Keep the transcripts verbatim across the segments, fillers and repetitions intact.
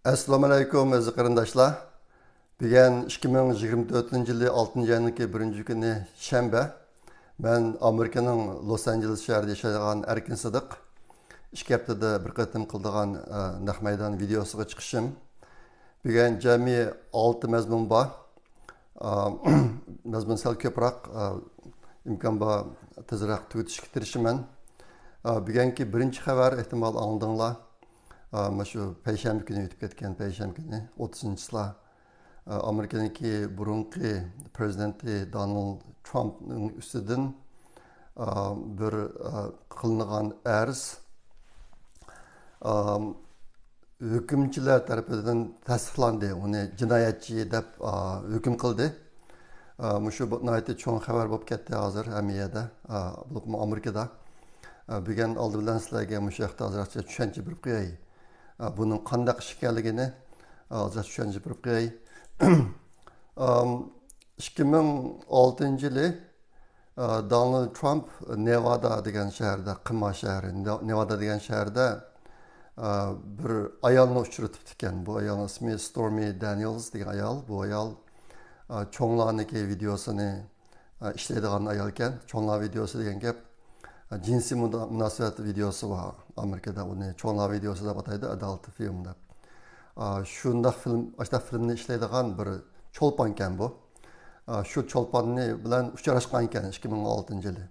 ئەسسالامۇئەلەيكۇم ئەزىز قېرىنداشلار. بۈگۈن ئىككى مىڭ يىگىرمە تۆتىنچى يىلى ئالتىنچى ئاينىڭكى بىرىنچى كۈنى شەنبە. مەن ئامېرىكىنىڭ لوس ئانژېلېس شەھىرىدە ياشايدىغان ئەركىن سىدىق. ئىككى ھەپتىدە بىر قېتىم قىلىدىغان، ئە، نەق مەيدان ۋىدېئوسىغا چىقىشىم. بۈگۈن جەمئىي ئالتە مەزمۇن بار. ئا، مەزمۇن سەل كۆپرەك، ئا، ئىمكان بار تېزرەك تۈگىتىشكە تىرىشىمەن. ئا، بۈگۈنكى بىرىنچى خەۋەر ئېھتىمال ئاڭلىدىڭلار. ئا، مانا شۇ پەيشەنبە كۈنى ئۆتۈپ كەتكەن، پەيشەنبە كۈنى، ئوتتۇزىنچى چىسلا. ئا، ئامېرىكىنىڭكى بۇرۇنقى پرېزىدېنتى دونالد ترامپنىڭ ئۈستىدىن، ئا، بىر، ئا، قىلىنغان ئەرز، ئا، ھۆكۈمچىلەر تەرىپىدىن تەستىقلاندى. ئۇنى جىنايەتچى دەپ، ئا، ھۆكۈم قىلدى. ئا، مۇشۇ بۇ ناھايىتى چوڭ خەۋەر بولۇپ كەتتى ھازىر ھەممە يەردە، ئا، بولۇپمۇ ئامېرىكىدا. ئا، بۈگۈن ئالدى بىلەن سىلەرگە مۇشۇ ھەقتە ئازراقچە چۈشەنچە بېرىپ قوياي. ئا، بۇنىڭ قانداق ئىش ئىكەنلىكىنى، ئا، ئازراق چۈشەنچە بېرىپ قوياي. ئام، ئىككى مىڭ ئالتىنچى يىلى، ئا، دونالد ترامپ نېۋادا دېگەن شەھەردە، قىما شەھىرى، نېۋادا دېگەن شەھەردە، ئا، بىر ئايالنى ئۇچرىتىپتىكەن. بۇ ئايالنىڭ ئىسمى ستورمى دانىيلز دېگەن ئايال. بۇ ئايال، ئا، چوڭلارنىڭكى ۋىدېئوسىنى، ئا، ئىشلەيدىغان ئايال ئىكەن. چوڭلار ۋىدېئوسى دېگەن گەپ، ئا، جىنسىي مۇنا-، مۇناسىۋەت ۋىدېئوسى بار ئامېرىكىدا. ئۇنى چوڭلار ۋىدېئوسى دەپ ئاتايدۇ، ئەدالت فىلم دەپ. ئا، شۇنداق فىلم، ئاشۇنداق فىلمنى ئىشلەيدىغان بىر چولپانكەن بۇ. ئا، شۇ چولپاننى بىلەن ئۇچراشقانكەن ئىككى مىڭ ئون ئالتىنچى يىلى.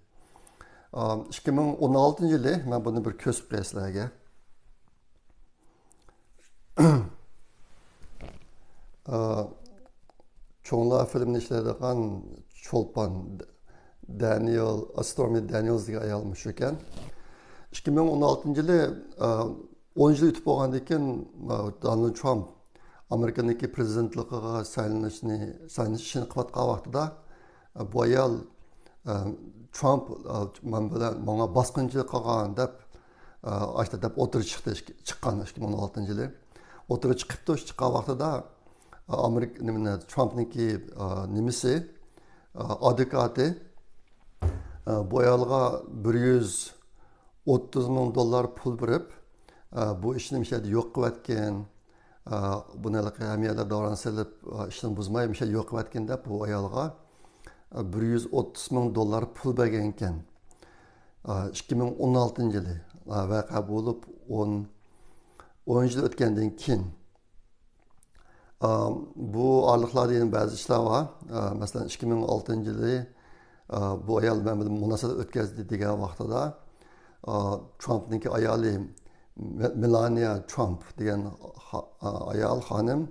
ئا، ئىككى مىڭ ئون ئالتىنچى يىلى، مەن بۇنى بىر كۆرسىتىپ قوياي سىلەرگە. ئا، چوڭلار فىلمنى ئىشلەيدىغان چولپان، دانىيل، ستورمى دانىيلز دېگەن ئايال مۇشۇ ئىكەن. ئىككى مىڭ ئون ئالتىنچى يىلى، ئا، ئون يىل ئۆتۈپ بولغاندىن كېيىن، ئا، دونالد ترامپ ئامېرىكىنىڭكى پرېزىدېنتلىقىغا سايلىنىشنى، سايلىنىش ئىشىنى قىلىۋاتقان ۋاقتىدا، ئا، بۇ ئايال، ئا، ترامپ، ئا، مەن بىلەن ماڭا باسقۇنچىلىق قىلغان دەپ، ئا، ئاشتا دەپ ئوتتۇرىغا چىقتى، چىققان ئىككى مىڭ ئون ئالتىنچى يىلى. ئوتتۇرىغا چىقىپتۇ، چىققان ۋاقتىدا، ئا، ئامېرىكا، نېمىنى، ترامپنىڭكى، ئا، نېمىسى، ئا، ئادۋوكاتى، ئا، بۇ ئايالغا بىر يۈز ئوتتۇز مىڭ دوللار پۇل بېرىپ، ئا، بۇ ئىشنى مۇشۇ يەردە يوق قىلىۋەتكىن، ئا، بۇنى ھېلىقى ھەممە يەردە دوران سېلىپ، ئا، ئىشنى بۇزماي مۇشۇ يەردە يوق قىلىۋەتكىن دەپ، بۇ ئايالغا، ئا، بىر يۈز ئوتتۇز مىڭ دوللار پۇل بەرگەنىكەن. ئا، ئىككى مىڭ ئون ئالتىنچى يىلى، ئا، ۋەقە بولۇپ ئون، ئون يىل ئۆتكەندىن كېيىن، ئا، بۇ ئارىلىقلاردا يەنە بەزى ئىشلار بار. ئا، مەسىلەن، ئىككى مىڭ ئالتىنچى يىلى، ئا، بۇ ئايال مەن بىلەن مۇناسىۋەت ئۆتكەزدى دېگەن ۋاقتىدا، ئا، ترامپنىڭكى ئايالى مې-، مېلانىيا ترامپ دېگەن خا-، ئا، ئايال خانىم،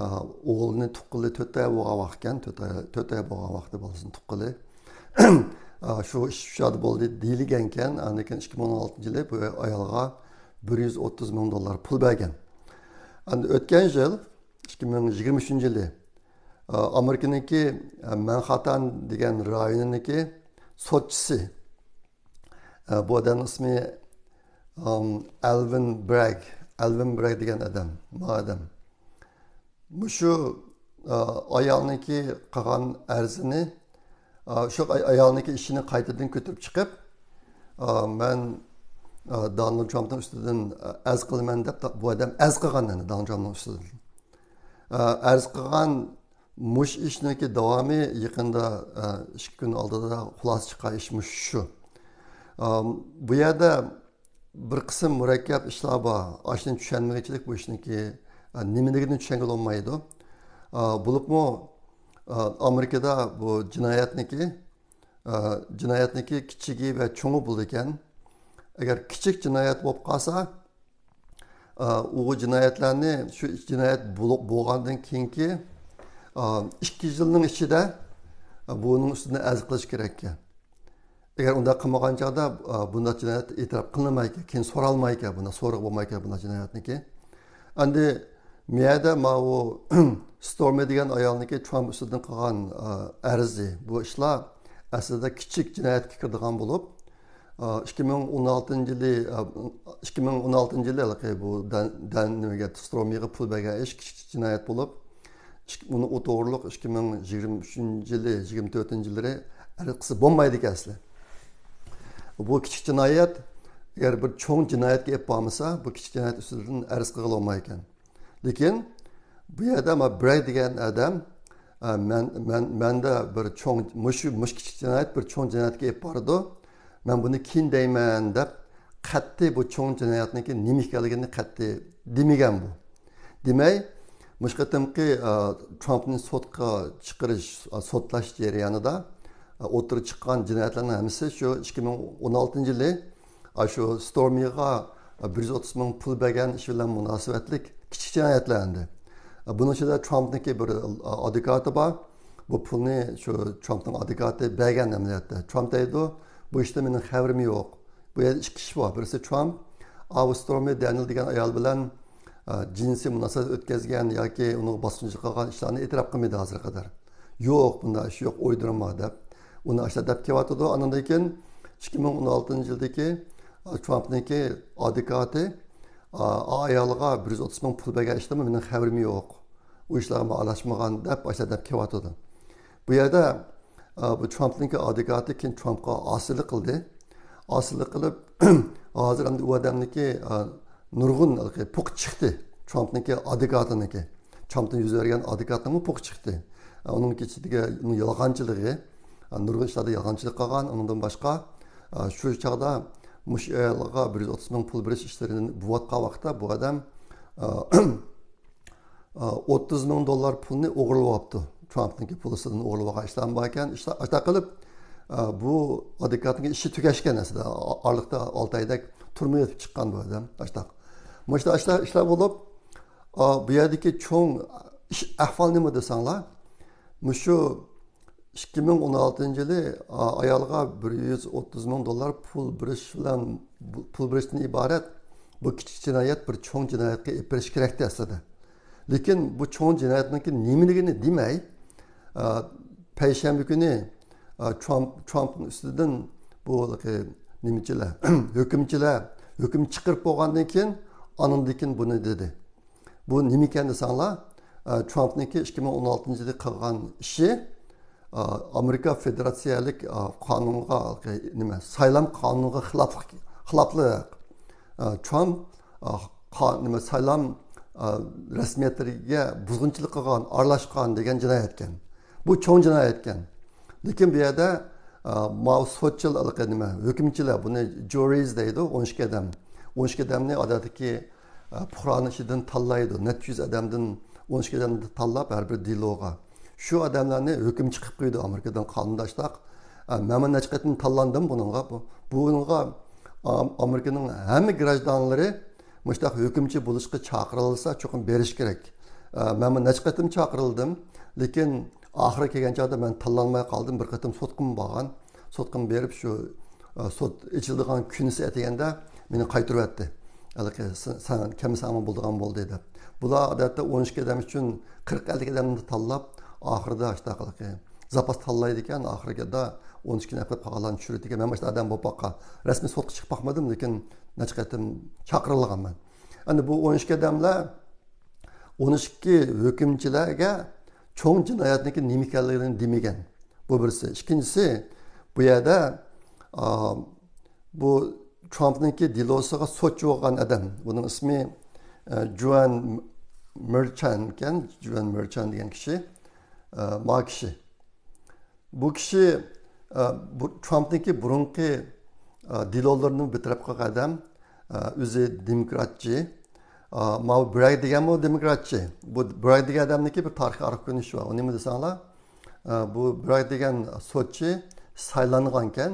ئا، ئوغلىنى تۇغقىلى تۆت ئاي بولغان ۋاقىت ئىكەن، تۆت ئاي، تۆت ئاي بولغان ۋاقىتتا بالىسىنى تۇغقىلى. ئا، شۇ ئىش شۇ يەردە بولدى دېيىلگەنكەن، ئاندىن كېيىن ئىككى مىڭ ئون ئالتىنچى يىلى بۇ ئايالغا بىر يۈز ئوتتۇز مىڭ دوللار پۇل بەرگەن. ئەمدى ئۆتكەن يىل، ئىككى مىڭ يىگىرمە ئۈچىنچى يىلى، ئا، ئامېرىكىنىڭكى، ئا، مەنخاتتان دېگەن رايونىنىڭكى سوتچىسى، ئا، بۇ ئادەمنىڭ ئىسمى، ئام، ئەلۋىن برەگ، ئەلۋىن برەگ دېگەن ئادەم، ما ئادەم. مۇشۇ، ئا، ئايالنىڭكى قىلغان ئەرزىنى، ئا، شۇ ئاي-، ئايالنىڭكى ئىشىنى قايتىدىن كۆتۈرۈپ چىقىپ، ئا، مەن، ئا، دونالد ترامپنىڭ ئۈستىدىن، ئا، ئەرز قىلىمەن دەپ، بۇ ئادەم ئەرز قىلغان يەنە دونالد ترامپنىڭ ئۈستىدىن. ئا، ئەرز قىلغان مۇش ئىشنىڭكى داۋامى يېقىندا، ئا، ئىككى كۈن ئالدىدا خۇلاسە چىققان ئىش مۇشۇ شۇ. ئا، بۇ يەردە بىر قىسىم مۇرەككەپ ئىشلار بار. ئاشۇنى چۈشەنمىگۈچىلىك بۇ ئىشنىڭكى، ئا، نېمىلىكىنى چۈشەنگىلى بولمايدۇ. ئا، بولۇپمۇ، ئا، ئامېرىكىدا بۇ جىنايەتنىكى، ئا، جىنايەتنىكى كىچىكى ۋە چوڭى بولىدىكەن. ئەگەر كىچىك جىنايەت بولۇپ قالسا، ئا، ئۇ جىنايەتلەرنى شۇ جىنايەت بولۇپ بولغاندىن كېيىنكى، ئا، ئىككى يىلنىڭ ئىچىدە، ئا، بۇنىڭ ئۈستىدىن ئەرز قىلىش كېرەككەن. ئەگەر ئۇنداق قىلمىغان چاغدا، ئا، بۇنداق جىنايەت ئېتىراپ قىلىنمايكەن، كېيىن سورالمايكەن، بۇنداق سورىغا بولمايكەن بۇنداق جىنايەتنىكى. ئەمدى مۇ يەردە ماۋۇ ستورمى دېگەن ئايالنىڭكى ترامپ ئۈستىدىن قىلغان، ئا، ئەرزى، بۇ ئىشلار ئەسلىدە كىچىك جىنايەتكە كىرىدىغان بولۇپ، ئا، ئىككى مىڭ ئون ئالتىنچى يىلى، ئا، ئىككى مىڭ ئون ئالتىنچى يىلى ھېلىقى بۇ دەن، دەن نېمىگە، ستورمىغا پۇل بەرگەن ئىش كىچىك جىنايەت بولۇپ، ئىككى، ئۇنى ئۇ توغرۇلۇق ئىككى مىڭ يىگىرمە ئۈچىنچى يىلى، يىگىرمە تۆتىنچى يىللىرى ئەرز قىلسا بولمايدىكەن ئەسلى. بۇ كىچىك جىنايەت، ئەگەر بىر چوڭ جىنايەتكە ئېلىپ بارمىسا، بۇ كىچىك جىنايەت ئۈستىدىن ئەرز قىلغىلى بولمايدىكەن. لېكىن بۇ يەردە ما بىرەي دېگەن ئادەم، ئە، مەن، مەن، مەندە بىر چوڭ، مۇشۇ، مۇشۇ كىچىك جىنايەت بىر چوڭ جىنايەتكە ئېلىپ بارىدۇ، مەن بۇنى كېيىن دەيمەن دەپ، قەتئىي بۇ چوڭ جىنايەتنىڭكى نېمە ئىكەنلىكىنى قەتئىي دېمىگەن بۇ. دېمەي، مۇشۇ قېتىمقى، ئە، ترامپنى سوتقا چىقىرىش، ئە، سوتلاش جەريانىدا، ئە، ئوتتۇرىغا چىققان جىنايەتلەرنىڭ ھەممىسى شۇ ئىككى مىڭ ئون ئالتىنچى يىلى، ئە، شۇ ستورمىغا، ئە، بىر يۈز ئوتتۇز مىڭ پۇل بەرگەن ئىش بىلەن مۇناسىۋەتلىك كىچىك جىنايەتلەر ئەمدى. ئە، بۇنىڭ ئىچىدە ترامپنىڭكى بىر، ئە، ئادۋوكاتى بار. بۇ پۇلنى شۇ ترامپنىڭ ئادۋوكاتى بەرگەن ئەمەلىيەتتە. ترامپ دەيدۇ، بۇ ئىشتا مېنىڭ خەۋىرىم يوق. بۇ يەردە ئىككى ئىش بار. بىرسى ترامپ، ئاۋۇ ستورمى دەنىيل دېگەن ئايال بىلەن، ئە، جىنسىي مۇناسىۋەت ئۆتكەزگەن ياكى ئۇنىڭغا باسقۇنچىلىق قىلغان ئىشلارنى ئېتىراپ قىلمىدى ھازىرغا قەدەر. يوق، بۇنداق ئىش يوق، ئويدۇرما دەپ. ئۇنى ئاشۇنداق دەپ كېلىۋاتىدۇ. ئاندىن كېيىن ئىككى مىڭ ئون ئالتىنچى يىلدىكى، ئە، ترامپنىڭكى ئادۋوكاتى، ئە، ئايالغا بىر يۈز ئوتتۇز مىڭ پۇل بەرگەن ئىشتىمۇ مېنىڭ خەۋىرىم يوق. ئۇ ئىشلارغا مەن ئارىلاشمىغان دەپ ئاشۇنداق دەپ كېلىۋاتىدۇ. بۇ يەردە، ئە، بۇ ترامپنىڭكى ئادۋوكاتى كېيىن ترامپقا ئاسىيلىق قىلدى. ئاسىيلىق قىلىپ، ھازىر ئەمدى ئۇ ئادەمنىڭكى، ئە، نۇرغۇن ھېلىقى پۇخ چىقتى. ترامپنىڭكى ئادۋوكاتىنىڭكى. ترامپتىن يۈز بەرگەن ئادۋوكاتنىڭمۇ پۇخ چىقتى. ئە، ئۇنىڭ ئىچىدىكى ئۇنىڭ يالغانچىلىقى، ئە، نۇرغۇن ئىشلاردا يالغانچىلىق قىلغان، ئۇنىڭدىن باشقا، ئە، شۇ چاغدا مۇشۇ ئايالغا بىر يۈز ئوتتۇز مىڭ پۇل بېرىش ئىشلىرىنى بولۇۋاتقان ۋاقىتتا بۇ ئادەم، ئە، ئوتتۇز مىڭ دوللار پۇلنى ئوغرىلىۋاپتۇ. ترامپنىڭكى پۇلىسىدىن ئوغرىلىۋالغان ئىشلار بار ئىكەن. ئىشلار ئاشۇنداق قىلىپ، بۇ ئادۋوكاتنىڭ ئىشى تۈگەشكەن ئەسلىدە. ئارىلىقتا ئالتە ئايدەك تۈرمىگە يېتىپ چىققان بۇ ئادەم. ئاشۇنداق. مۇشۇنداق ئىشلار، ئىشلار بولۇپ، بۇ يەردىكى چوڭ ئىش، ئەھۋال نېمە دېسەڭلار، مۇشۇ ئىككى مىڭ ئون ئالتىنچى يىلى، ئا، ئايالغا بىر يۈز ئوتتۇز مىڭ دوللار پۇل بېرىش بىلەن، بۇ، پۇل بېرىشتىن ئىبارەت بۇ كىچىك جىنايەت بىر چوڭ جىنايەتكە ئېلىپ بېرىش كېرەكتى ئەسلىدە. لېكىن بۇ چوڭ جىنايەتنىڭكى نېمىلىكىنى دېمەي، ئا، پەيشەنبە كۈنى، ئا، ترامپ، ترامپنىڭ ئۈستىدىن بۇ نېمىچىلەر، ھۆكۈمچىلەر ھۆكۈم چىقىرىپ بولغاندىن كېيىن، ئانىڭدىن كېيىن بۇنى دېدى. بۇ نېمە ئىكەن دېسەڭلار، ئە، ترامپنىڭكى ئىككى مىڭ ئون ئالتىنچى يىلى قىلغان ئىشى، ئە، ئامېرىكا فېدېراتسىيەلىك، ئە، قانۇنغا، نېمە، سايلام قانۇنىغا خىلاپلىق، خىلاپلىق. ئە، ترامپ، ئە، قا-، نېمە، سايلام، ئە، رەسمىيەتلىرىگە بۇزغۇنچىلىق قىلغان، ئارىلاشقان دېگەن جىنايەتكەن. بۇ چوڭ جىنايەتكەن. لېكىن بۇ يەردە، ئە، ماۋۇ سوتچىلار، نېمە، ھۆكۈمچىلەر، بۇنى جۇرىز دەيدۇ، ئون ئىككى ئادەم. ئون ئىككى ئادەمنى ئادەتتىكى ئە، پۇقرانىڭ ئىچىدىن تاللايدۇ. نەچچە يۈز ئادەمدىن ئون ئىككى ئادەمنى تاللاپ، ھەر بىر دېلوغا. شۇ ئادەملەرنى ھۆكۈمچى قىلىپ قويىدۇ ئامېرىكىدىن قانۇندا ئاشتاق. ئە، مەنمۇ نەچچە قېتىم تاللاندىم بۇنىڭغا. بۇ، بۇنىڭغا ئام-، ئامېرىكىنىڭ ھەممە گراژدانلىرى مۇشتاق ھۆكۈمچى بولۇشقا چاقىرىلسا، چوقۇم بېرىش كېرەك. ئە، مەنمۇ نەچچە قېتىم چاقىرىلدىم. لېكىن ئاخىرى كەلگەن چاغدا مەن تاللانماي قالدىم. بىر قېتىم سوتقىمۇ بارغان. سوتقىمۇ بېرىپ، شۇ، ئە، سوت ئېچىلىدىغان كۈنىسى ئەتىگەندە مېنى قايتۇرۇۋەتتى. ھېلىقى، سەن، سەن كەلمىسەڭمۇ بولىدىغان بولدى دەپ. بۇلار ئادەتتە ئون ئىككى ئادەم ئۈچۈن قىرىق ئەللىك ئادەمنى تاللاپ، ئاخىرىدا ئاشتاق ھېلىقى زاپاس تاللايدىكەن، ئاخىرىدا ئون ئىككىنى ئەپلەپ قالغانلارنى چۈشۈرىدىكەن. مەن مۇشۇنداق ئادەم بولۇپ باققان. رەسمىي سوتقا چىقىپ باقمىدىم، لېكىن نەچچە قېتىم چاقىرىلغانمەن. ئەمدى بۇ ئون ئىككى ئادەملەر ئون ئىككى ھۆكۈمچىلەرگە چوڭ جىنايەتنىڭكى نېمە ئىكەنلىكىنى دېمىگەن. بۇ بىرسى. ئىككىنچىسى، بۇ يەردە، ئا، بۇ ترامپنىڭكى دېلوسىغا سوتچى بولغان ئادەم. بۇنىڭ ئىسمى، ئە، جۇەن مېرچان ئىكەن. جۇەن مېرچان دېگەن كىشى، ئە، ما كىشى. بۇ كىشى، ئە، بۇ ترامپنىڭكى بۇرۇنقى، ئە، دېلولىرىنى بىر تەرەپ قىلغان ئادەم، ئە، ئۆزى دېموكراتچى. ئە، ماۋۇ بىرەي دېگەنمۇ دېموكراتچى. بۇ بىرەي دېگەن ئادەمنىڭكى بىر تارىخىي ئارقا كۆرۈنۈشى بار. ئۇ نېمە دېسەڭلار، ئە، بۇ بىرەي دېگەن سوتچى سايلانغانكەن،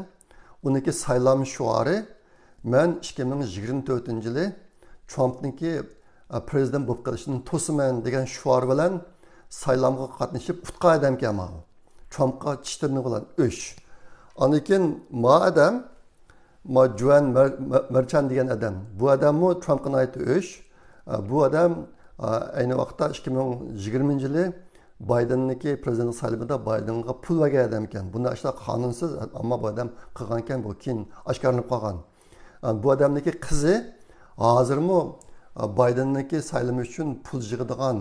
ئۇنىڭكى سايلام شوئارى، «مەن ئىككى مىڭ يىگىرمە تۆتىنچى يىلى ترامپنىڭكى، ئە، پرېزىدېنت بولۇپ قېلىشىنى توسىمەن» دېگەن شوئار بىلەن سايلامغا قاتنىشىپ ئۇتقان ئادەمكەن ماۋۇ. ترامپقا چىش تىرنىقى بىلەن ئۆچ. ئاندىن كېيىن ما ئادەم، ما جۇەن مەر-، مەر-، مەرچان دېگەن ئادەم. بۇ ئادەممۇ ترامپقا ناھايىتى ئۆچ. ئە، بۇ ئادەم، ئە، ئەينى ۋاقىتتا ئىككى مىڭ يىگىرمىنچى يىلى بايدېننىڭكى پرېزىدېنت سايلىمىدا بايدېنغا پۇل بەرگەن ئادەمكەن. بۇنداق ئىشلار قانۇنسىز، ئەمما بۇ ئادەم قىلغانكەن، بۇ كېيىن ئاشكارىلىنىپ قالغان. ئە، بۇ ئادەمنىڭكى قىزى ھازىرمۇ، ئە، بايدېننىڭكى سايلىمى ئۈچۈن پۇل يىغىدىغان،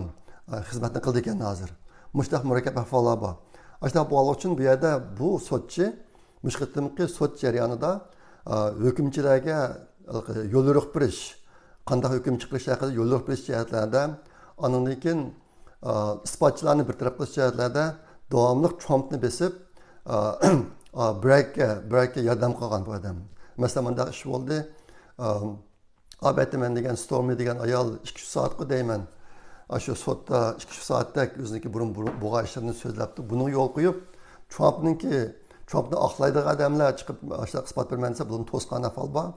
ئە، خىزمەتنى قىلىدىكەن ھازىر. مۇشۇنداق مۇرەككەپ ئەھۋاللار بار. ئاشۇنداق بولغانلىقى ئۈچۈن بۇ يەردە بۇ سوتچى مۇشۇ قېتىمقى سوت جەريانىدا، ئا، ھۆكۈمچىلەرگە يوليورۇق بېرىش، قانداق ھۆكۈم چىقىرىش ھەققىدە يوليورۇق بېرىش جەھەتلەردە ئاندىن كېيىن ئىسپاتچىلارنى بىر تەرەپ قىلىش جەھەتلەردە داۋاملىق ترامپنى بېسىپ، بېرگكە بېرگكە ياردەم قىلغان بۇ ئادەم. مەسىلەن، مۇنداق ئىش بولدى. ئابەتتە مەن دېگەن ستورمى دېگەن ئايال ئىككى ئۈچ سائەتقۇ دەيمەن، ئاشۇ سوتتا ئىككى ئۈچ سائەتتەك ئۆزىنىڭكى بۇرۇن بۇرۇن بولغان ئىشلىرىنى سۆزلەپتۇ. بۇنىڭغا يول قويۇپ، ترامپنىڭكى ترامپنى ئاقلايدىغان ئادەملەر چىقىپ ئاشۇنداق ئىسپات بېرىمەن دېسە، بۇنى توسقان ئەھۋال بار.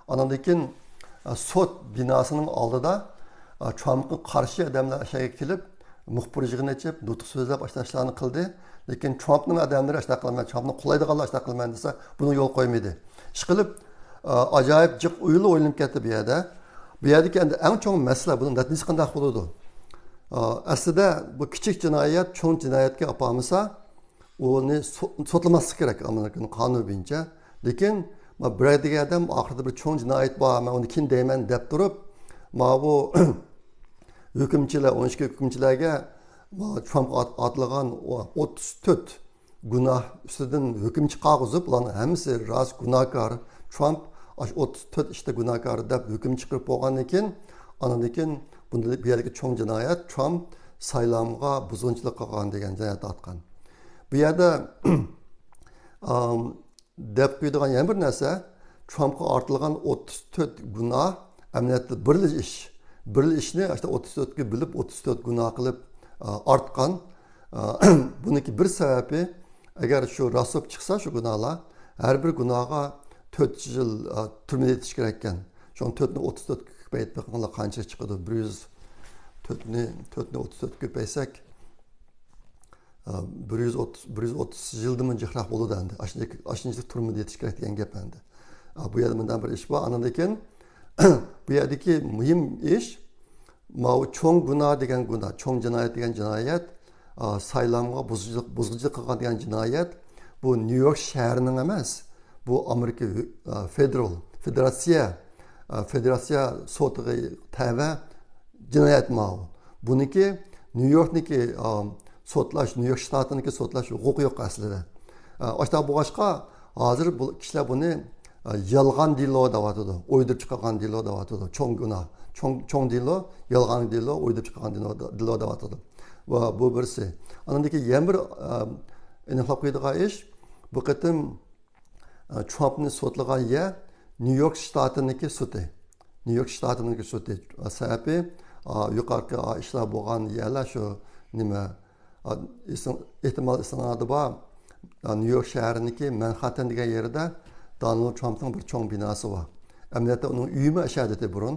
ئاندىن كېيىن سوت بىناسىنىڭ ئالدىدا ترامپقا قارشى ئادەملەر ئاشۇ يەرگە كېلىپ، مۇخبىر يىغىنى ئېچىپ، نۇتۇق سۆزلەپ، ئاشۇنداق ئىشلارنى قىلدى. لېكىن ترامپنىڭ ئادەملىرى ئاشۇنداق قىلمايدۇ، ترامپنى قوللايدىغانلار ئاشۇنداق قىلمايدۇ دېسە، بۇنىڭغا يول قويمىدى. ئىشقىلىپ، ئاجايىپ جىق ئويۇنلار ئوينىلىپ كەتتى بۇ يەردە. بۇ يەردىكى ئەمدى ئەڭ چوڭ مەسىلە، بۇنىڭ نەتىجىسى قانداق بولىدۇ؟ ئەسلىدە بۇ كىچىك جىنايەت چوڭ جىنايەتكە ئاپارمىسا، ئۇنى سو-، سوتلىماسلىق كېرەك ئامېرىكىنىڭ قانۇنى بويىچە. لېكىن ما بىرەر دېگەن ئادەم ئاخىرىدا بىر چوڭ جىنايەت بار، مەن ئۇنى كېيىن دەيمەن دەپ تۇرۇپ، ماۋۇ ھۆكۈمچىلەر، ئون ئىككى ھۆكۈمچىلەرگە ما ترامپقا ئات-، ئاتىلغان ئوتتۇز تۆت گۇناھ ئۈستىدىن ھۆكۈم چىقارغۇزۇپ، ئۇلارنىڭ ھەممىسى راست گۇناھكار، ترامپ ئاشۇ ئوتتۇز تۆت ئىشتا گۇناھكار دەپ ھۆكۈم چىقىرىپ بولغاندىن كېيىن، ئاندىن كېيىن بۇندا بۇ يەردىكى چوڭ جىنايەت ترامپ سايلامغا بۇزغۇنچىلىق قىلغان دېگەن جىنايەت ئاتقان. بۇ يەردە ئام، دەپ قويىدىغان يەنە بىر نەرسە، ترامپقا ئارتىلغان ئوتتۇز تۆت گۇناھ ئەمەلىيەتتە بىرلا ئىش. بىرلا ئىشنى ئاشۇ ئوتتۇز تۆتكە بۆلۈپ، ئوتتۇز تۆت گۇناھ قىلىپ، ئا، ئارتقان. ئا، بۇنىڭكى بىر سەۋەبى، ئەگەر شۇ راست بولۇپ چىقسا، شۇ گۇناھلار، ھەر بىر گۇناھقا تۆت يىل، ئا، تۈرمىدە يېتىش كېرەك ئىكەن. شۇڭا تۆتنى ئوتتۇز تۆتكە كۆپەيتىپ بېقىڭلار، قانچىلىك چىقىدۇ؟ بىر يۈز، تۆتنى، تۆتنى ئوتتۇز تۆتكە كۆپەيتسەك، ئا، بىر يۈز ئوتتۇز، بىر يۈز ئوتتۇز يىلدىنمۇ جىقراق بولىدۇ ئەمدى. ئاشۇنچىلىك، ئاشۇنچىلىك تۈرمىدە يېتىش كېرەك دېگەن گەپ ئەمدى. ئا، بۇ يەردە مۇنداق بىر ئىش بار. ئاندىن كېيىن بۇ يەردىكى مۇھىم ئىش، ماۋۇ چوڭ گۇناھ دېگەن گۇناھ، چوڭ جىنايەت دېگەن جىنايەت، ئا، سايلامغا بۇزغۇنچىلىق، بۇزغۇنچىلىق قىلغان دېگەن جىنايەت، بۇ نيۇ يورك شەھىرىنىڭ ئەمەس، بۇ ئامېرىكا ھۆ-، ئا، فېدېرال، فېدېراتسىيە، ئا، فېدېراتسىيە سوتىغا تەۋە جىنايەت ماۋۇ. بۇنىڭكى نيۇ يوركنىڭكى، ئا، سوتلاش، نيۇ يورك شتاتىنىڭكى سوتلاش ھوقۇقى يوق ئەسلىدە. ئا، ئاشۇنداق بولغاچقا، ھازىر بۇ كىشىلەر بۇنى، ئا، يالغان دېلو دەۋاتىدۇ، ئويدۇرۇپ چىقارغان دېلو دەۋاتىدۇ. چوڭ گۇناھ، چوڭ، چوڭ دېلو، يالغان دېلو، ئويدۇرۇپ چىقارغان دېلو، دېلو دەۋاتىدۇ. ۋە بۇ بىرسى. ئاندىن كېيىن يەنە بىر، ئا، ئېنىقلاپ قويىدىغان ئىش، بۇ قېتىم ئە، ترامپنى سوتلىغان يەر نيۇ يورك شتاتىنىڭكى سوتى. نيۇ يورك شتاتىنىڭكى سوتى. سەۋەبى، ئا، يۇقىرىقى، ئا، ئىشلار بولغان يەرلەر شۇ نېمە، ئا، ئېسىڭ-، ئېھتىمال ئېسىڭلاردا بار. ئا، نيۇ يورك شەھىرىنىڭكى مانخاتتن دېگەن يېرىدە دونالد ترامپنىڭ بىر چوڭ بىناسى بار. ئەمەلىيەتتە ئۇنىڭ ئۆيىمۇ ئەشەدىتى بۇرۇن.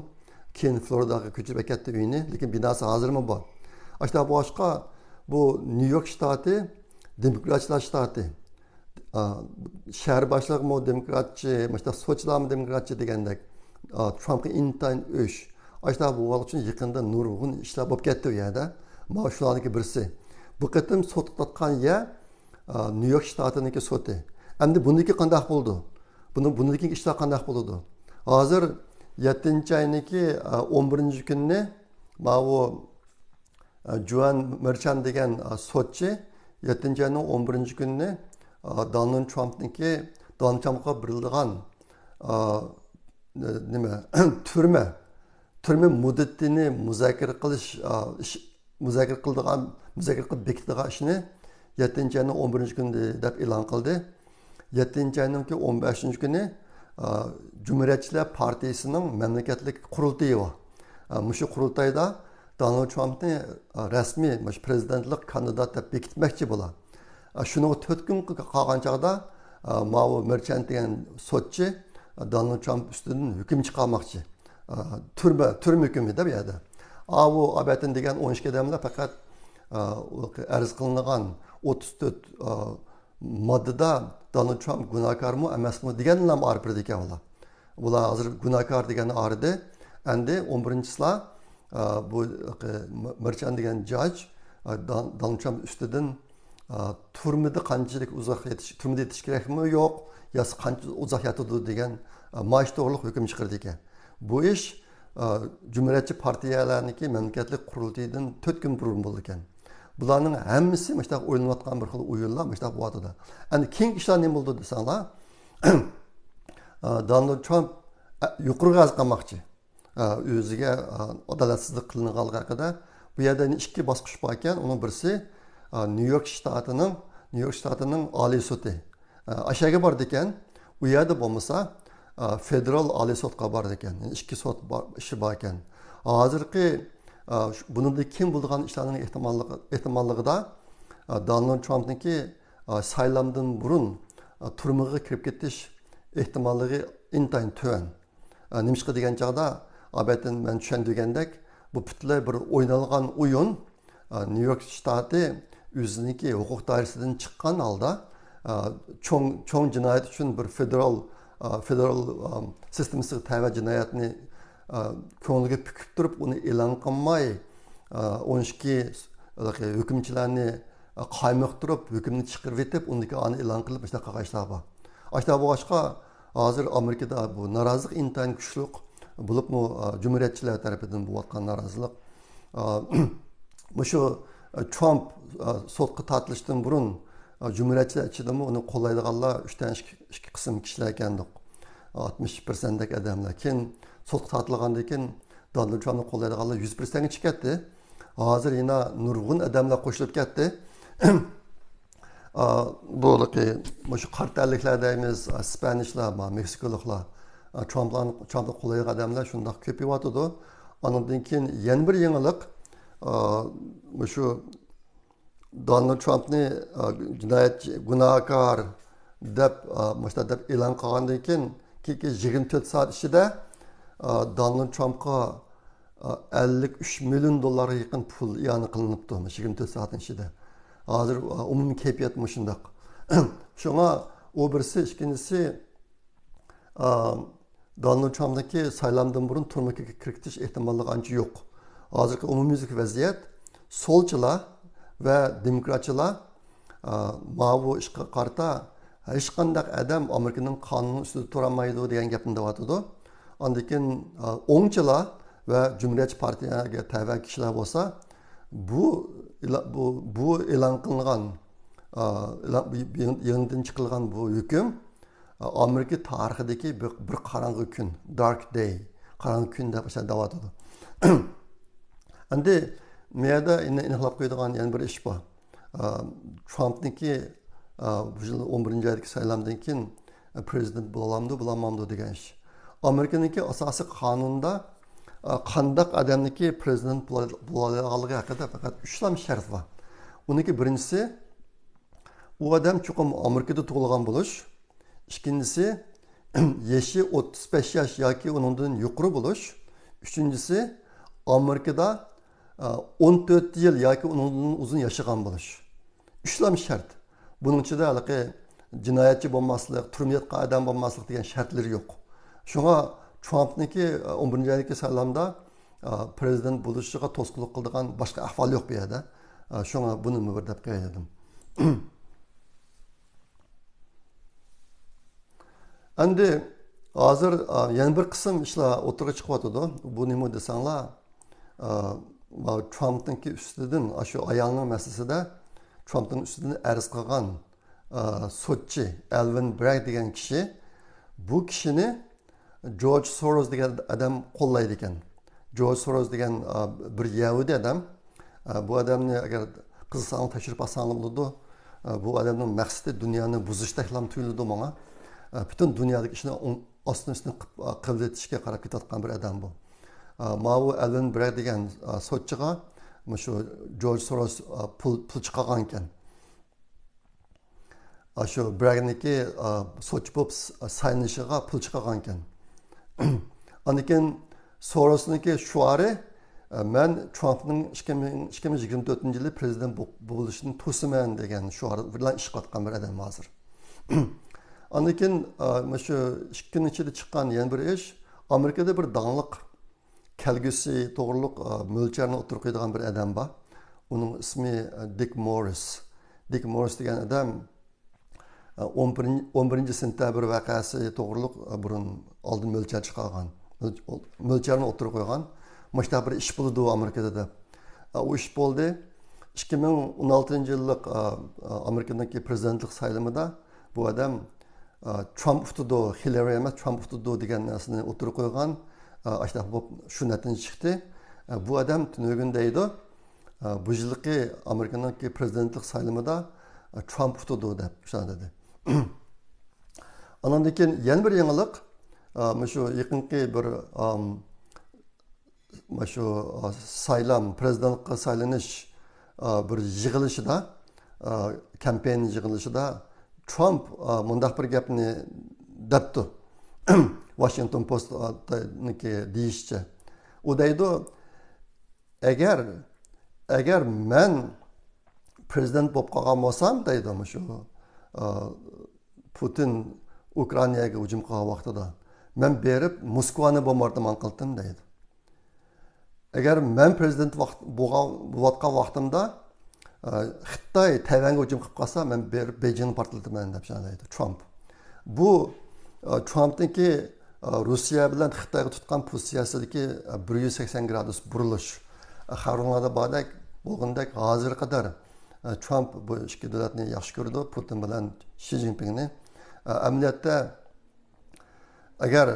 كېيىن فلورىداغا كۆچۈرۈپ ئەكەتتى ئۆيىنى، لېكىن بىناسى ھازىرمۇ بار. ئاشۇنداق بولغاچقا، بۇ نيۇ يورك شتاتى دېموكراتچىلار شتاتى. ئا، شەھەر باشلىقىمۇ دېموكراتچى، مۇشۇنداق سوتچىلارمۇ دېموكراتچى دېگەندەك. ئا، ترامپقا ئىنتايىن ئۆچ. ئاشۇنداق بولغانلىقى ئۈچۈن يېقىندا نۇرغۇن ئىشلار بولۇپ كەتتى ئۇ يەردە. مانا شۇلارنىڭكى بىرسى. بۇ قېتىم سوتقا تارتقان يەر، ئا، نيۇ يورك شتاتىنىڭكى سوتى. ئەمدى بۇنىڭكى قانداق بولىدۇ؟ بۇنىڭ، بۇنىڭدىن كېيىنكى ئىشلار قانداق بولىدۇ؟ ھازىر يەتتىنچى ئاينىڭكى، ئا، ئون بىرىنچى كۈنىنى ماۋۇ جۇەن مېرچان دېگەن، ئا، سوتچى يەتتىنچى ئاينىڭ ئون بىرىنچى كۈنىنى، ئا، دونالد ترامپنىڭكى، دونالد ترامپقا بېرىلىدىغان، ئا، نېمە، تۈرمە، تۈرمە مۇددىتىنى مۇزاكىرە قىلىش، ئا، ئىش، مۇزاكىرە قىلىدىغان، مۇزاكىرە قىلىپ بېكىتىدىغان ئىشنى يەتتىنچى ئاينىڭ ئون بىرىنچى كۈنى دەپ ئېلان قىلدى. يەتتىنچى ئاينىڭكى ئون بەشىنچى كۈنى، ئا، جۇمھۇرىيەتچىلەر پارتىيىسىنىڭ مەملىكەتلىك قۇرۇلتىيى بار. ئا، مۇشۇ قۇرۇلتايدا دونالد ترامپنى، ئا، رەسمىي مۇشۇ پرېزىدېنتلىق كاندىدات دەپ بېكىتمەكچى بولا. ئا، شۇنىڭغا تۆت كۈن قالغان چاغدا، ئا، ماۋۇ مېرچانت دېگەن سوتچى، ئا، دونالد ترامپ ئۈستىدىن ھۆكۈم چىقارماقچى. ئا، تۈرمە، تۈرمە ھۆكۈمى دە بۇ يەردە. ئاۋۇ ئابەتىن دېگەن ئون ئىككى ئادەملەر پەقەت، ئا، ئۇ ئەرز قىلىنغان ئوتتۇز تۆت، ئا، ماددىدا دونالد ترامپ گۇناھكارمۇ ئەمەسمۇ دېگەنلەرمۇ ئايرىپ بېرىدىكەن ئۇلار. ئۇلار ھازىر گۇناھكار دېگەننى ئايرىدى. ئەمدى ئون بىرىنچى چىسلا، ئا، بۇ، ئا، مېرچان دېگەن جاج، ئا، دون-، دونالد ترامپ ئۈستىدىن، ئا، تۈرمىدە قانچىلىك ئۇزاق يېتىش، تۈرمىدە يېتىش كېرەكمۇ يوق، ياتسا قانچە ئۇزاق ياتىدۇ دېگەن، ئا، ماش توغرىلىق ھۆكۈم چىقىرىدىكەن. بۇ ئىش، ئا، جۇمھۇرىيەتچى پارتىيەلەرنىڭكى مەملىكەتلىك قۇرۇلتىيىدىن تۆت كۈن بۇرۇن بولىدىكەن. بۇلارنىڭ ھەممىسى مۇشۇنداق ئويلىنىۋاتقان بىر خىل ئويۇنلار مۇشۇنداق بولۇۋاتىدۇ. ئەمدى كېيىنكى ئىشلار نېمە بولىدۇ دېسەڭلار، ئا، دونالد ترامپ، ئە، يۇقىرىغا ئەرز قىلماقچى. ئا، ئۆزىگە، ئا، ئادالەتسىزلىك قىلىنغانلىقى ھەققىدە بۇ يەردە ئىككى باسقۇچ بار ئىكەن. ئۇنىڭ بىرسى، ئا، نيۇ يورك شتاتىنىڭ، نيۇ يورك شتاتىنىڭ ئالىي سوتى. ئا، ئاشۇ يەرگە بارىدىكەن. ئۇ يەردە بولمىسا، ئا، فېدېرال ئالىي سوتقا بارىدىكەن. يەنى ئىككى سوت بار، ئىشى بار ئىكەن. ھازىرقى، ئا، شۇ، بۇنىڭدىن كېيىن بولىدىغان ئىشلارنىڭ ئېھتىماللىقى، ئېھتىماللىقىدا، ئا، دونالد ترامپنىڭكى، ئا، سايلامدىن بۇرۇن، ئا، تۈرمىگە كىرىپ كېتىش ئېھتىماللىقى ئىنتايىن تۆۋەن. ئا، نېمىشقا دېگەن چاغدا، ئابەتتىن مەن چۈشەندۈرگەندەك، بۇ پۈتۈنلەي بىر ئوينالغان ئويۇن. ئا، نيۇ يورك شتاتى ئۆزىنىڭكى ھوقۇق دائىرىسىدىن چىققان ھالدا، ئا، چوڭ، چوڭ جىنايەت ئۈچۈن بىر فېدېرال، ئا، فېدېرال، ئا، سىستېمىسىغا تەۋە جىنايەتنى، ئا، كۆڭلىگە پۈكۈپ تۇرۇپ، ئۇنى ئېلان قىلماي، ئا، ئون ئىككى ھېلىقى ھۆكۈمچىلەرنى، ئا، قايمۇقتۇرۇپ، ھۆكۈمنى چىقىرىۋېتىپ، ئۇندىن كېيىن ئېلان قىلىپ، مۇشۇنداق قىلغان ئىشلار بار. ئاشۇنداق بولغاچقا، ھازىر ئامېرىكىدا بۇ نارازىلىق ئىنتايىن كۈچلۈك، بولۇپمۇ، ئا، جۇمھۇرىيەتچىلەر تەرىپىدىن بولۇۋاتقان نارازىلىق. ئا، مۇشۇ، ئا، ترامپ، ئا، سوتقا تارتىلىشتىن بۇرۇن، ئا، جۇمھۇرىيەتچىلەر ئىچىدىمۇ ئۇنى قوللايدىغانلار ئۈچتىن ئىككى، ئىككى قىسىم كىشىلەر ئىكەندۇق. ئاتمىش پىرسەنتتەك ئادەملەر. كېيىن سوتقا تارتىلغاندىن كېيىن دونالد ترامپنى قوللايدىغانلار يۈز پىرسەنتكە چىقىپ كەتتى. ھازىر يەنە نۇرغۇن ئادەملەر قوشۇلۇپ كەتتى. ئا، بۇلىقى مۇشۇ قارا تەنلىكلەر دەيمىز، ئا، سپانىشلار، ما، مېكسىكولۇقلار، ئا، ترامپلارنى، ترامپنى قوللايدىغان ئادەملەر شۇنداق كۆپىيىۋاتىدۇ. ئاندىن كېيىن يەنە بىر يېڭىلىق، ئا، مۇشۇ دونالد ترامپنى، ئا، جىنايەتچى، گۇناھكار دەپ، ئا، مۇشۇنداق دەپ ئېلان قىلغاندىن كېيىن، كېيىنكى يىگىرمە تۆت سائەت ئىچىدە، ئا، دونالد ترامپقا، ئا، ئەللىك ئۈچ مىليون دوللارغا يېقىن پۇل ئىئانە قىلىنىپتۇ مۇشۇ يىگىرمە تۆت سائەتنىڭ ئىچىدە. ھازىر، ئا، ئومۇمىي كەيپىيات مۇشۇنداق. شۇڭا ئۇ بىرسى، ئىككىنچىسى، ئا، دونالد ترامپنىڭكى سايلامدىن بۇرۇن تۈرمىگە كىرىپ كېتىش ئېھتىماللىقى ئانچە يوق. ھازىرقى ئومۇميۈزلۈك ۋەزىيەت، سولچىلار ۋە دېموكراتچىلار، ئا، ماۋۇ ئىشقا قارىتا ھېچقانداق ئادەم ئامېرىكىنىڭ قانۇنى ئۈستىدە تۇرالمايدۇ دېگەن گەپنى دەۋاتىدۇ. ئاندىن كېيىن، ئا، ئوڭچىلار ۋە جۇمھۇرىيەتچى پارتىيەگە تەۋە كىشىلەر بولسا، بۇ ئېلا-، بۇ، بۇ ئېلان قىلىنغان، ئا، ئېلان-، بۇ يېڭى-، يېڭىدىن چىقىرىلغان بۇ ھۆكۈم، ئا، ئامېرىكا تارىخىدىكى بىر، بىر قاراڭغۇ كۈن، دارك دەي، قاراڭغۇ كۈن دەپ ئاشۇنداق دەۋاتىدۇ. ئەمدى مۇ يەردە ئېنىقلاپ قويىدىغان يەنە بىر ئىش بار. ئا، ترامپنىڭكى، ئا، بۇ يىل ئون بىرىنچى ئايدىكى سايلامدىن كېيىن، ئا، پرېزىدېنت بولالامدۇ، بولالمامدۇ دېگەن ئىش. ئامېرىكىنىڭكى ئاساسىي قانۇنىدا، ئا، قانداق ئادەمنىڭكى پرېزىدېنت بولا-، بولالايدىغانلىقى ھەققىدە پەقەت ئۈچلا شەرت بار. ئۇنىڭكى بىرىنچىسى، ئۇ ئادەم چوقۇم ئامېرىكىدا تۇغۇلغان بولۇش. ئىككىنچىسى، يېشى ئوتتۇز بەش ياش ياكى ئۇنىڭدىن يۇقىرى بولۇش. ئۈچىنچىسى، ئامېرىكىدا، ئا، ئون تۆت يىل ياكى ئۇنىڭدىن ئۇزۇن ياشىغان بولۇش. ئۈچلام شەرت. بۇنىڭ ئىچىدە ھېلىقى جىنايەتچى بولماسلىق، تۈرمىدە ياتقان ئادەم بولماسلىق دېگەن شەرتلىرى يوق. شۇڭا ترامپنىڭكى، ئا، ئون بىرىنچى ئايدىكى سايلامدا، ئا، پرېزىدېنت بولۇشىغا توسقۇنلۇق قىلىدىغان باشقا ئەھۋال يوق بۇ يەردە. ئا، شۇڭا بۇنىمۇ بىر دەپ قوياي دېدىم. ئەمدى ھازىر، ئا، يەنە بىر قىسىم ئىشلار ئوتتۇرىغا چىقىۋاتىدۇ. بۇ نېمە دېسەڭلار، ئا، ماۋۇ ترامپنىڭكى ئۈستىدىن، ئاشۇ ئايالنىڭ مەسىلىسىدە ترامپنىڭ ئۈستىدىن ئەرز قىلغان، ئا، سوتچى ئەلۋىن برەگ دېگەن كىشى، بۇ كىشىنى جورج سوروس دېگەن ئادەم قوللايدىكەن. جورج سوروس دېگەن، ئا، بىر يەھۇدىي ئادەم. ئا، بۇ ئادەمنى ئەگەر قىزىقساڭلار تەكشۈرۈپ باقساڭلار بولىدۇ. ئا، بۇ ئادەمنىڭ مەقسىتى دۇنيانى بۇزۇشتەكلا تۇيۇلىدۇ ماڭا. ئا، پۈتۈن دۇنيادىكى ئىشنى ئوڭ-، ئاستىن ئۈستۈن قىپ-، قا-، قىلىۋېتىشكە قاراپ كېتىۋاتقان بىر ئادەم بۇ. ئا، ماۋۇ ئەلۋىن برەگ دېگەن، ئا، سوتچىغا مۇشۇ جورج سوروس، ئا، پۇل، پۇل چىقارغانىكەن. ئاشۇ برەگنىڭكى، ئا، سوتچى بولۇپ س-، سايلىنىشىغا پۇل چىقارغانىكەن. ئاندىن كېيىن سوروسنىڭكى شوئارى، ئە، «مەن ترامپنىڭ ئىككى مىڭ، ئىككى مىڭ يىگىرمە تۆتىنچى يىلى پرېزىدېنت بو-، بولۇشىنى توسىمەن» دېگەن شوئار بىلەن ئىش قىلىۋاتقان بىر ئادەم ھازىر. ئاندىن كېيىن، ئا، مۇشۇ ئىككى كۈن ئىچىدە چىققان يەنە بىر ئىش، ئامېرىكىدا بىر داڭلىق كەلگۈسى توغرۇلۇق، ئا، مۆلچەرنى ئوتتۇرىغا قويىدىغان بىر ئادەم بار. ئۇنىڭ ئىسمى، ئا، دىك موررىس. دىك موررىس دېگەن ئادەم، ئا، ئون بىرىنچى، ئون بىرىنچى سېنتەبىر ۋەقەسى توغرۇلۇق، ئا، بۇرۇن ئالدىن مۆلچەر چىقارغان. مۆل-، مۆلچەرنى ئوتتۇرىغا قويغان. مۇشۇنداق بىر ئىش بولىدۇ ئامېرىكىدا دەپ. ئا، ئۇ ئىش بولدى. ئىككى مىڭ ئون ئالتىنچى يىللىق، ئا، ئا، ئامېرىكىنىڭكى پرېزىدېنتلىق سايلىمىدا بۇ ئادەم، ئا، «ترامپ ئۇتىدۇ، خىللارى ئەمەس، ترامپ ئۇتىدۇ» دېگەن نەرسىنى ئوتتۇرىغا قويغان. ئا، ئاشۇنداق بولۇپ شۇ نەتىجە چىقتى. ئا، بۇ ئادەم تۈنۈگۈن دەيدۇ، ئە، بۇ يىلقى ئامېرىكىنىڭكى پرېزىدېنتلىق سايلىمىدا، ئە، ترامپ ئۇتىدۇ دەپ شۇنداق دېدى. ئانىڭدىن كېيىن يەنە بىر يېڭىلىق، ئە، مۇشۇ يېقىنقى بىر، ئام، مۇشۇ، ئە، سايلام، پرېزىدېنتلىققا سايلىنىش، ئە، بىر يىغىلىشىدا، ئە، كامپېين يىغىلىشىدا ترامپ، ئە، مۇنداق بىر گەپنى دەپتۇ. ۋاشىنگتون پوستنىڭكى دېيىشىچە. ئۇ دەيدۇ، ئەگەر، ئەگەر مەن پرېزىدېنت بولۇپ قالغان بولسام، دەيدۇ مۇشۇ، ئە، پۇتىن ئۇكرائىناگە ھۇجۇم قىلغان ۋاقتىدا، مەن بېرىپ موسكۋانى بومباردىمان قىلتىم، دەيدۇ. ئەگەر مەن پرېزىدېنت ۋاقىت، بولغان، بولۇۋاتقان ۋاقتىمدا، ئە، خىتاي تەيۋەنگە ھۇجۇم قىلىپ قالسا، مەن بېرىپ بېيجىڭنى پارتلىتىمەن، دەپ شۇنداق دەيدۇ ترامپ. بۇ، ئە، ترامپنىڭكى، ئە، روسىيە بىلەن خىتايغا تۇتقان پوزىتسىيەسىدىكى، ئە، بىر يۈز سەكسەن گرادۇس بۇرۇلۇش. ئە، خەۋىرىڭلاردا باردەك، بولغىنىدەك ھازىرغا قەدەر، ئە، ترامپ بۇ ئىككى دۆلەتنى ياخشى كۆرىدۇ، پۇتىن بىلەن شى جىنپىڭنى. ئە، ئەمەلىيەتتە، ئەگەر،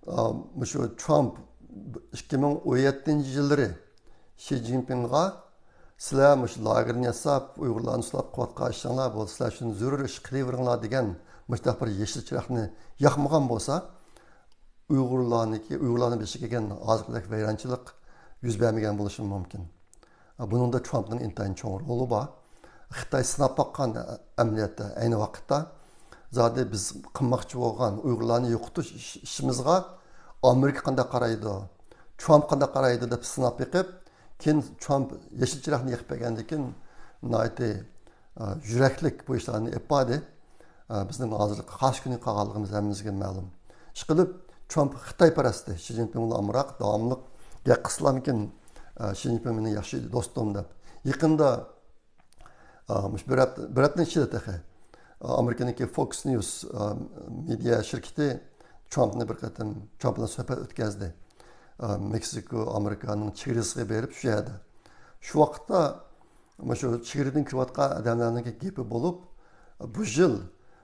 ئا، مۇشۇ ترامپ ئىككى مىڭ ئون يەتتىنچى يىللىرى شى جىنپىڭغا، سىلەر مۇشۇ لاگېرنى ياساپ، ئۇيغۇرلارنى سولاپ قىلىۋاتقان ئىشىڭلار، بۇ سىلەر ئۈچۈن زۆرۈر ئىش، قىلىۋېرىڭلار دېگەن مۇشۇنداق بىر يېشىل چىراغنى ياقمىغان بولسا، ئۇيغۇرلارنىڭكى، ئۇيغۇرلارنىڭ بېشىغا كەلگەن ھازىرقىدەك ۋەيرانچىلىق يۈز بەرمىگەن بولۇشى مۇمكىن. بۇنىڭدا ترامپنىڭ ئىنتايىن چوڭ رولى بار. خىتاي سىناپ باققان ئەمەلىيەتتە ئەينى ۋاقىتتا. زادى بىز قىلماقچى بولغان ئۇيغۇرلارنى يوقىتىش ئىش-، ئىشىمىزغا ئامېرىكا قانداق قارايدۇ، ترامپ قانداق قارايدۇ دەپ سىناپ بېقىپ، كېيىن ترامپ يېشىل چىراغنى يېقىپ بەرگەندىن كېيىن ناھايىتى، ئە، يۈرەكلىك بۇ ئىشلارنى ئېلىپ باردى. ئە، بىزنىڭ ھازىر قارشى كۈنى قالغانلىقىمىز ھەممىمىزگە مەلۇم. ئىشقىلىپ، ترامپ خىتايپەرەستى. شى جىنپىڭ بىلەن ئامراق داۋاملىق گەپ قىلسىلامكىن، ئە، شى جىنپىڭ مېنىڭ ياخشى دوستۇم دەپ. يېقىندا، ئە، مۇشۇ بىر ھەپتە، بىر ھەپتىنىڭ ئىچىدە تېخى، ئە، ئامېرىكىنىڭكى فوكس نيۇز، ئە، مېدىيا شىركىتى ترامپنى بىر قېتىم، ترامپ بىلەن سۆھبەت ئۆتكەزدى. ئە، مېكسىكو، ئامېرىكانىڭ چېگرىسىغا بېرىپ شۇ يەردە. شۇ ۋاقىتتا مۇشۇ چېگرىدىن كىرىۋاتقان ئادەملەرنىڭكى گېپى بولۇپ، بۇ يىل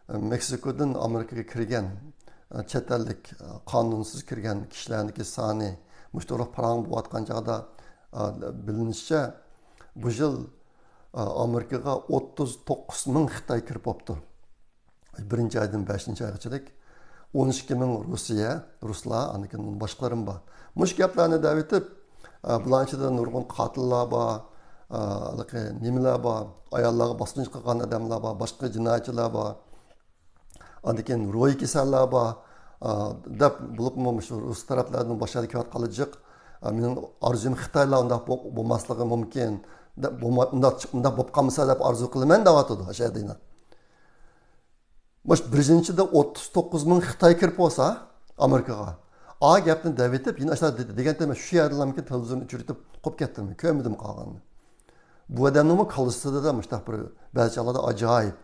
مېكسىكودىن ئامېرىكىغا كىرگەن چەت ئەللىك قانۇنسىز كىرگەن كىشىلەرنىڭكى سانى مۇشۇ تۇرلۇق پاراڭ بولۇۋاتقان چاغدا بىلىنىشىچە، بۇ يىل ئامېرىكىغا ئوتتۇز توققۇز مىڭ خىتاي كىرىپ بوپتۇ. بىرىنچى ئايدىن بەشىنچى ئايغىچىلىك ئون ئىككى مىڭ روسىيە، رۇسلار، ئاندىن كېيىن باشقىلىرىمۇ بار. مۇشۇ گەپلەرنى دەۋېتىپ، ئە، بۇلارنىڭ ئىچىدە نۇرغۇن قاتىللار بار، ئە، ھېلىقى نېمىلەر بار، ئاياللارغا باسقۇنچىلىق قىلغان ئادەملەر بار، باشقا جىنايەتچىلەر بار، ئاندىن كېيىن روھىي كېسەللەر بار، ئە، دەپ بولۇپمۇ مۇشۇ رۇس تەرەپلەردىن باشقا يەردە كېلىۋاتقانلار جىق. ئە، مېنىڭ ئارزۇيۇم خىتايلار ئۇنداق بو-، بولماسلىقى مۇمكىن، دەپ، بولما-، ئۇنداق، ئۇنداق بولۇپ قالمىسا دەپ ئارزۇ قىلىمەن دەۋاتىدۇ ئاشۇ يەردە يەنە. مۇشۇ بىر يىلنىڭ ئىچىدە ئوتتۇز توققۇز مىڭ خىتاي كىرىپ بولسا ئامېرىكىغا، ئا گەپنى دەۋېتىپ، يەنە ئاشۇنداق دېدى دېگەندە، مەن شۇ يەردىلا مۇمكىن تېلېۋىزورنى ئۆچۈرۈۋېتىپ قويۇپ كەتتىم، كۆرمىدىم قالغاننى. بۇ ئادەمنىڭمۇ كاللىسىدا مۇشۇنداق بىر بەزى چاغلاردا ئاجايىپ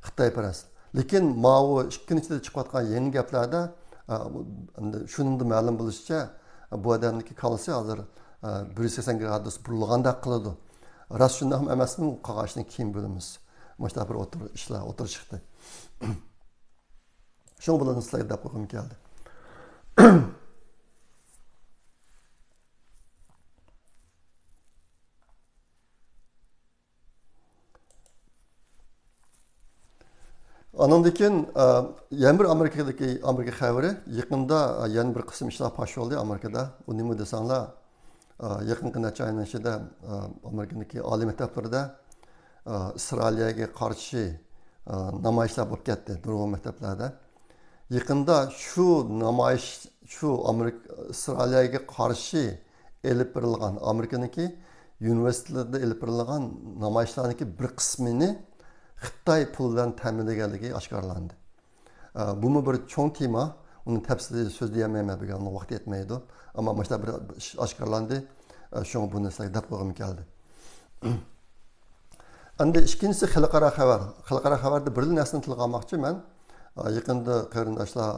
خىتايپەرەس. لېكىن ماۋۇ ئىككى كۈن ئىچىدە چىقىۋاتقان يېڭى گەپلەردە، ئە، ئەمدى شۇنىڭدا مەلۇم بولۇشىچە، بۇ ئادەمنىڭكى كاللىسى ھازىر، ئە، بىر يۈز سەكسەن گرادۇس بۇرۇلغاندەك قىلىدۇ. راست شۇنداقمۇ ئەمەسمۇ، قالغان ئىشنى كېيىن بىلىمىز. مۇشۇنداق بىر ئوتتۇرا ئىشلار ئوتتۇرىغا چىقتى. شۇڭا بۇلارنى سىلەرگە دەپ قويغۇم كەلدى. ئانىڭدىن كېيىن، ئە، يەنە بىر ئامېرىكىدىكى، ئامېرىكا خەۋىرى. يېقىندا، ئە، يەنە بىر قىسىم ئىشلار پاش بولدى ئامېرىكىدا. ئۇ نېمە دېسەڭلار، ئە، يېقىنقى نەچچە ئاينىڭ ئىچىدە، ئە، ئامېرىكىدىكى ئالىي مەكتەپلىرىدە، ئە، ئىسرائىلىيەگە قارشى، ئە، نامايىشلار بولۇپ كەتتى نۇرغۇن مەكتەپلەردە. يېقىندا شۇ نامايىش، شۇ ئامېرىكا، ئىسرائىلىيەگە قارشى ئېلىپ بېرىلغان، ئامېرىكىنىڭكى يۇنىۋېرسىتېتلىرىدا ئېلىپ بېرىلغان نامايىشلارنىڭكى بىر قىسمىنى خىتاي پۇل بىلەن تەمىنلىگەنلىكى ئاشكارىلاندى. ئە، بۇمۇ بىر چوڭ تېما، ئۇنى تەپسىلىي سۆزلىيەلمەيمەن، بۈگۈن ۋاقىت يەتمەيدۇ. ئەمما مۇشۇنداق بىر ئىش ئاشكارىلاندى، ئە، شۇڭا بۇنى سىلەرگە دەپ قويغۇم كەلدى. ئەمدى ئىككىنچىسى خەلقئارا خەۋەر. خەلقئارا خەۋەردە بىرلا نەرسىنى تىلغا ئالماقچى مەن. ئە، يېقىندا قېرىنداشلار،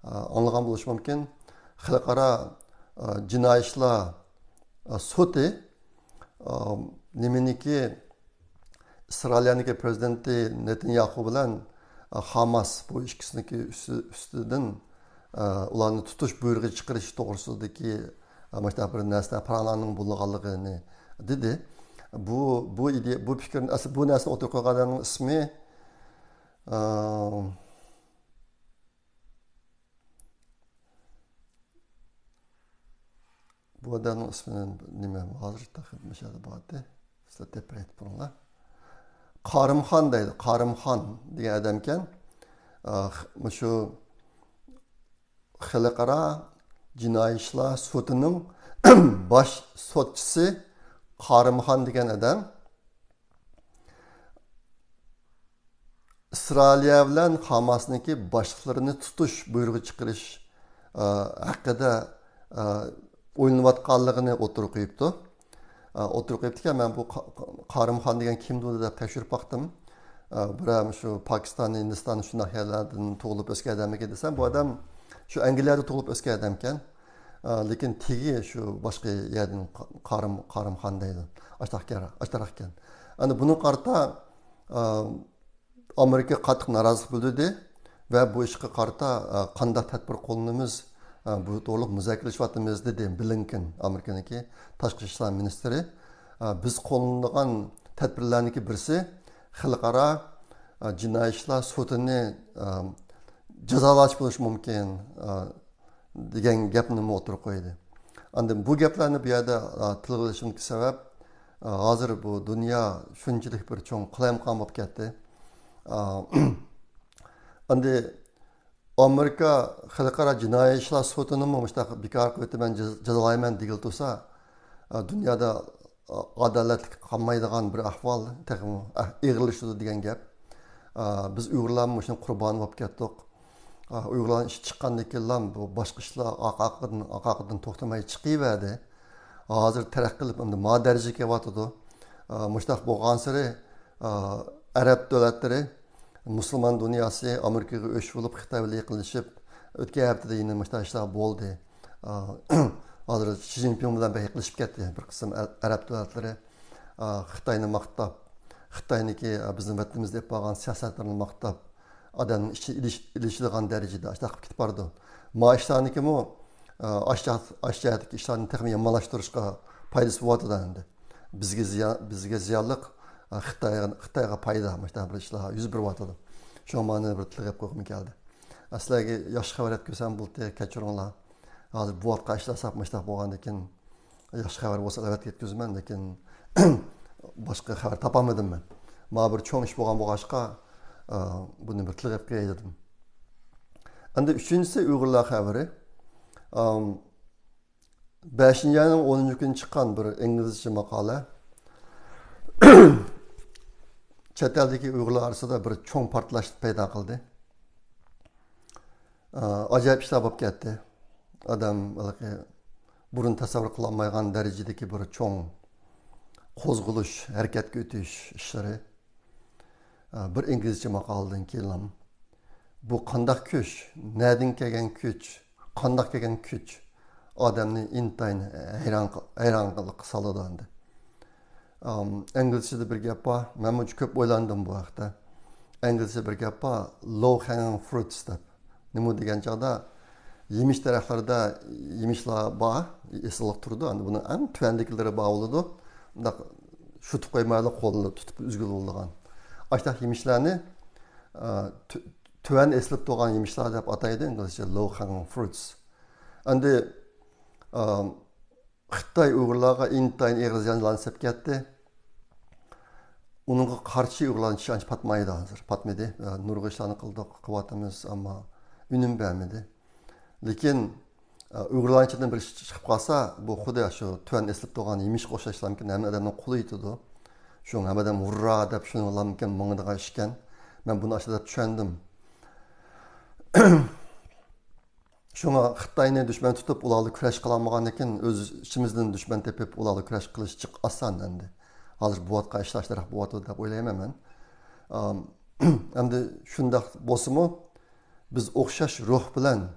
ئە، ئاڭلىغان بولۇشى مۇمكىن. خەلقئارا، ئە، جىنايى ئىشلار، ئە، سوتى، ئە، نېمىنىكى، ئىسرائىلىيەنىڭكى پرېزىدېنتى نېتانياخۇ بىلەن، ئە، خاماس بۇ ئىككىسىنىڭكى ئۈستى-، ئۈستىدىن، ئە، ئۇلارنى تۇتۇش بۇيرۇقى چىقىرىش توغرىسىدىكى، ئە، مۇشۇنداق بىر نەرسە پاراڭلارنىڭ بولغانلىقىنى دېدى. بۇ، بۇ ئىدىيە، بۇ پىكىرنى، ئەسلى بۇ نەرسىنى ئوتتۇرىغا قويغان ئادەمنىڭ ئىسمى، ئە، بۇ ئادەمنىڭ ئىسمى نېمە؟ ھازىر تېخى مۇشۇ يەردە بار ئىدى. سىلەر تېپىپ بېرىڭلار. قارىمخان دەيدۇ. قارىمخان دېگەن ئادەمكەن. ئا، خ-، مۇشۇ خەلقئارا جىنايى ئىشلار سوتىنىڭ باش سوتچىسى قارىمخان دېگەن ئادەم ئىسرائىلىيە بىلەن خاماسنىڭكى باشلىقلىرىنى تۇتۇش بۇيرۇقى چىقىرىش، ئا، ھەققىدە، ئا، ئويلىنىۋاتقانلىقىنى ئوتتۇرىغا قويۇپتۇ. ئا، ئوتتۇرىغا قويۇپتىكەن، مەن بۇ قا-، قا-، قارىمخان دېگەن كىمدۇ دەپ تەكشۈرۈپ باقتىم. ئا، بىرەر شۇ پاكىستان، ھىندىستان شۇنداق يەرلەردىن تۇغۇلۇپ ئۆسكەن ئادەممىكىن دېسەم، بۇ ئادەم شۇ ئەنگلىيەدە تۇغۇلۇپ ئۆسكەن ئادەمكەن. ئا، لېكىن تېگى شۇ باشقا يەردىن قا-، قارىم-، قارىمخان دەيدۇ. ئاشتاق-، ئاشتاراقكەن. ئەنە بۇنىڭغا قارىتا، ئا، ئامېرىكا قاتتىق نارازىلىق بىلدۈردى ۋە بۇ ئىشقا قارىتا، ئا، قانداق تەدبىر قوللىنىمىز، ئا، بۇ توغرىلىق مۇزاكىرىلىشىۋاتىمىز، دېدى بلىنكېن، ئامېرىكىنىڭكى تاشقى ئىشلار مىنىستىرى. ئا، بىز قوللىنىدىغان تەدبىرلەرنىڭكى بىرسى خەلقئارا، ئا، جىنايى ئىشلار سوتىنى، ئا، جازالاش بولۇشى مۇمكىن، ئا، دېگەن گەپنىمۇ ئوتتۇرىغا قويدى. ئاندىن بۇ گەپلەرنى بۇ يەردە، ئا، تىلغا ئېلىشىمدىكى سەۋەب، ئا، ھازىر بۇ دۇنيا شۇنچىلىك بىر چوڭ قالايمىقان بولۇپ كەتتى. ئا، ئەمدى ئامېرىكا خەلقئارا جىنايى ئىشلار سوتىنىمۇ مۇشۇنداق بىكار قىلىۋېتىمەن، جاز-، جازالايمەن دېگىلى تۇرسا، ئا، دۇنيادا، ئا، ئادالەتلىك قالمايدىغان بىر ئەھۋال تېخىمۇ، ئە، ئېغىرلىشىدۇ دېگەن گەپ. ئا، بىز ئۇيغۇرلارمۇ مۇشۇنىڭ قۇربانى بولۇپ كەتتۇق. ئا، ئۇيغۇرلارنىڭ ئىشى چىققاندىن كېيىنلا بۇ باشقا ئىشلار ئارقا-، ئارقىدىن، ئارقا-، ئارقىدىن توختىماي چىقىۋەردى. ھازىر تەرەققىي قىلىپ، ئەمدى ما دەرىجىگە كېلىۋاتىدۇ. ئا، مۇشۇنداق بولغانسېرى، ئا، ئەرەب دۆلەتلىرى، مۇسۇلمان دۇنياسى ئامېرىكىغا ئۆچ بولۇپ، خىتاي بىلەن يېقىنلىشىپ، ئۆتكەن ھەپتىدە يەنە مۇشۇنداق ئىشلار بولدى. ئا، ھازىر شى جىنپىڭ بىلەن بەك يېقىنلىشىپ كەتتى بىر قىسىم ئە-، ئەرەب دۆلەتلىرى. ئا، خىتاينى ماختاپ، خىتاينىڭكى، ئا، بىزنىڭ ۋەتىنىمىزدە ئېلىپ بارغان سىياسەتلىرىنى ماختاپ، ئادەمنىڭ ئىچىنى ئېلىش-، ئېلىشىدىغان دەرىجىدە ئاشۇنداق قىلىپ كېتىپ بارىدۇ. ما ئىشلارنىڭكىمۇ، ئا، ئاشۇ جەھەت-، ئاشۇ جەھەتتىكى ئىشلارنى تېخىمۇ يامانلاشتۇرۇشقا پايدىسى بولۇۋاتىدۇ ئەمدى. بىزگە زىيان، بىزگە زىيانلىق، ئا، خىتايغا، خىتايغا پايدا، مۇشۇنداق بىر ئىشلار يۈز بېرىۋاتىدۇ. شۇڭا مانا بىر تىلغا ئېلىپ قويغۇم كەلدى. ئا، سىلەرگە ياخشى خەۋەر يەتكۈزسەم بولدى، كەچۈرۈڭلار. ھازىر بولۇۋاتقان ئىشلار ساپ مۇشۇنداق بولغاندىكىن، ياخشى خەۋەر بولسا، ئەلۋەتتە يەتكۈزىمەن، لېكىن باشقا خەۋەر تاپالمىدىم مەن. مانا بىر چوڭ ئىش بولغان بولغاچقا، ئا، بۇنى بىر تىلغا ئېلىپ قوياي دېدىم. ئەمدى ئۈچىنچىسى ئۇيغۇرلار خەۋىرى. ئام، بەشىنچى ئاينىڭ ئونىنچى كۈنى چىققان بىر ئىنگلىزچە ماقالە. چەت ئەلدىكى ئۇيغۇرلار ئارىسىدا بىر چوڭ پارتلاش پەيدا قىلدى. ئا، ئاجايىپ ئىشلار بولۇپ كەتتى. ئادەم ھېلىقى بۇرۇن تەسەۋۋۇر قىلالمايدىغان دەرىجىدىكى بىر چوڭ قوزغىلىش، ھەرىكەتكە ئۆتۈش ئىشلىرى. ئا، بىر ئىنگلىزچە ماقالىدىن كېيىنلا، بۇ قانداق كۈچ، نەدىن كەلگەن كۈچ، قانداق كەلگەن كۈچ ئادەمنى ئىنتايىن ھەيران، ھەيرانلىققا سالىدۇ ئەمدى. ئام، ئىنگلىزچىدە بىر گەپ بار، مەنمۇ كۆپ ئويلاندىم بۇ ھەقتە. ئىنگلىزچە بىر گەپ بار، low hanging fruits دەپ. نېمە دېگەن چاغدا، يېمىش دەرەخلىرىدە يېمىشلار بار، ئېسىللىق تۇرىدۇ. ئەمدى بۇنىڭ ئەڭ تۆۋەندىكىلىرى بار بولىدۇ. بۇنداق شۇتۇپ قويمايلا، قولىنى تۇتۇپ ئۈزگىلى بولىدىغان. ئاشۇنداق يېمىشلەرنى، ئا، تۆ-، تۆۋەن ئېسىلىپ تۇرغان يېمىشلار دەپ ئاتايدۇ ئىنگلىزچە، low hanging fruits. ئەمدى، ئا، خىتاي ئۇيغۇرلارغا ئىنتايىن ئېغىر زىيانلارنى سېلىپ كەتتى. ئۇنىڭغا قارشى ئۇيغۇرلارنىڭ چىشى ئانچە پاتمايدۇ ھازىر. پاتمىدى. ئا، نۇرغۇن ئىشلارنى قىلدۇق، قىلىۋاتىمىز، ئەمما ئۈنۈم بەرمىدى. لېكىن، ئا، ئۇيغۇرلارنىڭ ئىچىدىن بىر ئىش چىقىپ قالسا، بۇ خۇددى شۇ تۆۋەن ئېسىلىپ تۇرغان يېمىشقا ئوخشاش ئىشلارمىكىن، ھەممە ئادەمنىڭ قولى يېتىدۇ. شۇڭا ھەممە ئادەم ھۇررا دەپ شۇنىڭ بىلەن مۇمكىن ماڭىدىغان ئىشكەن. مەن بۇنى ئاشۇنداق دەپ چۈشەندىم. شۇڭا خىتاينى دۈشمەن تۇتۇپ، ئۇلار بىلەن كۈرەش قىلالمىغاندىكىن، ئۆز ئىچىمىزدىن دۈشمەن تېپىپ، ئۇلار بىلەن كۈرەش قىلىش جىق ئاسان ئەمدى. ھازىر بولۇۋاتقان ئىشلار شۇنداق بولۇۋاتىدۇ دەپ ئويلايمەن مەن. ئام، ئەمدى شۇنداق بولسىمۇ، بىز ئوخشاش روھ بىلەن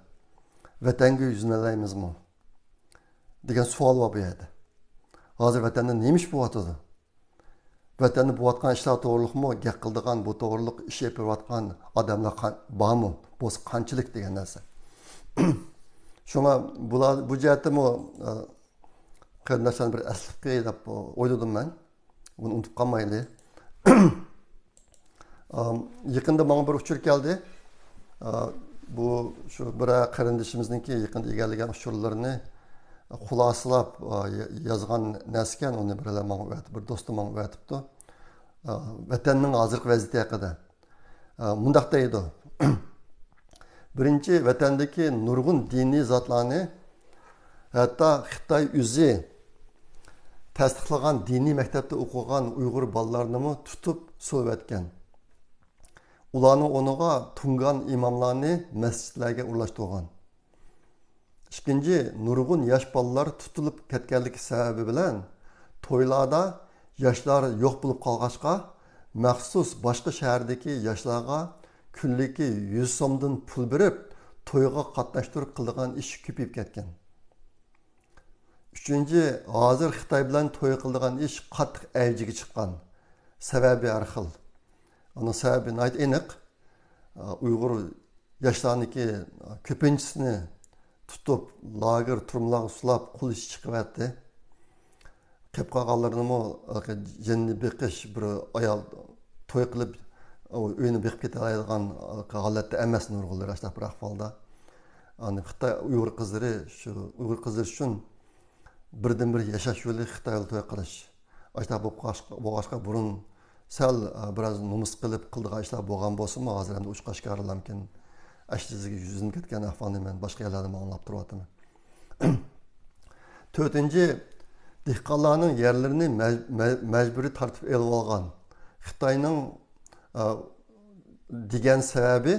ۋەتەنگە يۈزلىنەلەيمىزمۇ دېگەن سوئال بار بۇ يەردە. ھازىر ۋەتەندە نېمە ئىش بولۇۋاتىدۇ؟ ۋەتەندە بولۇۋاتقان ئىشلار توغرۇلۇقمۇ گەپ قىلىدىغان، بۇ توغرۇلۇق ئىش ئېلىپ بېرىۋاتقان ئادەملەر قا-، بارمۇ؟ بولسا قانچىلىك دېگەن نەرسە. شۇڭا بۇلار، بۇ جەھەتتىمۇ، ئە، قېرىنداشلارنى بىر ئەسلىتىپ قوياي دەپ ئويلىدىم مەن. بۇنى ئۇنتۇپ قالمايلى. ئام، يېقىندا ماڭا بىر ئۇچۇر كەلدى. ئا، بۇ شۇ بىرەر قېرىندىشىمىزنىڭكى يېقىندا ئىگىلىگەن ئۇچۇرلىرىنى خۇلاسىلاپ، ئا، يا-، يازغان نەرسىكەن، ئۇنى بىرەر ماڭا ئۆتۈپ، بىر دوستۇم ماڭا ئۆتۈپتۇ. ئا، ۋەتەننىڭ ھازىرقى ۋەزىيىتى ھەققىدە. ئا، مۇنداق دەيدۇ. بىرىنچى، ۋەتەندىكى نۇرغۇن دىنىي زاتلارنى، ھەتتا خىتاي ئۆزى تەستىقلىغان دىنىي مەكتەپتە ئوقۇغان ئۇيغۇر بالىلارنىمۇ تۇتۇپ سولىۋەتكەن. ئۇلارنىڭ ئورنىغا تۇڭگان ئىماملارنى مەسچىتلەرگە ئورۇنلاشتۇرغان. ئىككىنچى، نۇرغۇن ياش بالىلار تۇتۇلۇپ كەتكەنلىكى سەۋەبى بىلەن تويلاردا ياشلار يوق بولۇپ قالغاچقا، مەخسۇس باشقا شەھەردىكى ياشلارغا كۈنلۈكى يۈز سومدىن پۇل بېرىپ، تويغا قاتناشتۇرۇپ قىلىدىغان ئىش كۆپىيىپ كەتكەن. ئۈچىنچى، ھازىر خىتاي بىلەن توي قىلىدىغان ئىش قاتتىق ئەۋجىگە چىققان. سەۋەبى ھەر خىل. ئۇنىڭ سەۋەبى ناھايىتى ئېنىق. ئۇيغۇر ياشلارنىڭكى كۆپىنچىسىنى تۇتۇپ، لاگېر، تۈرمىلەرگە سولاپ، قول ئىشى چىقىۋەتتى. قېلىپ قالغانلىرىنىمۇ جېنىنى بېقىش، بىر ئايال توي قىلىپ، ئۆيىنى بېقىپ كېتەلەيدىغان ھالەتتە ئەمەس نۇرغۇنلىرى ئاشۇنداق بىر ئەھۋالدا. ئاندىن خىتاي ئۇيغۇر قىزلىرى، شۇ ئۇيغۇر قىزلىرى ئۈچۈن بىردىنبىر ياشاش يولى خىتاي بىلەن توي قىلىش. ئاشۇنداق بولۇپ قالغاچقا، بولغاچقا بۇرۇن سەل، ئە، بىراز نومۇس قىلىپ قىلىدىغان ئىشلار بولغان بولسىمۇ، ھازىر ئەمدى ئوچۇق ئاشكارىلامكىن ئەسلىگە يۈزلىنىپ كەتكەن ئەھۋالنى مەن باشقا يەرلەردىمۇ ئاڭلاپ تۇرۇۋاتىمەن. تۆتىنچى، دېھقانلارنىڭ يەرلىرىنى مەج-، مە-، مەجبۇرىي تارتىپ ئېلىۋالغان خىتاينىڭ، ئە، دېگەن سەۋەبى،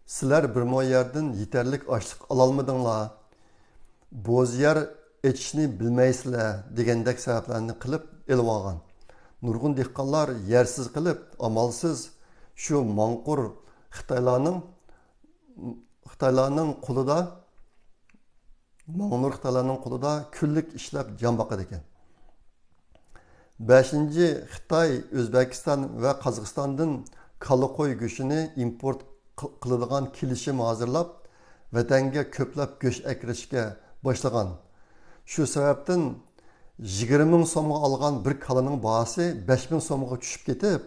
سىلەر بىر مو يەردىن يېتەرلىك ئاشلىق ئالالمىدىڭلار، بوز يەر ئېچىشنى بىلمەيسىلەر دېگەندەك سەۋەبلەرنى قىلىپ ئېلىۋالغان. نۇرغۇن دېھقانلار يەرسىز قېلىپ، ئامالسىز شۇ ماڭقۇر خىتايلارنىڭ، خىتايلارنىڭ قولىدا، ماڭقۇر خىتايلارنىڭ قولىدا كۈنلۈك ئىشلەپ جان باقىدىكەن. بەشىنچى، خىتاي ئۆزبېكىستان ۋە قازاقىستاندىن كالا، قوي گۆشىنى ئىمپورت قىل-، قىلىدىغان كېلىشىم ھازىرلاپ، ۋەتەنگە كۆپلەپ گۆش ئەكىرىشكە باشلىغان. شۇ سەۋەبتىن يىگىرمە مىڭ سومغا ئالغان بىر كالىنىڭ باھاسى بەش مىڭ سومغا چۈشۈپ كېتىپ،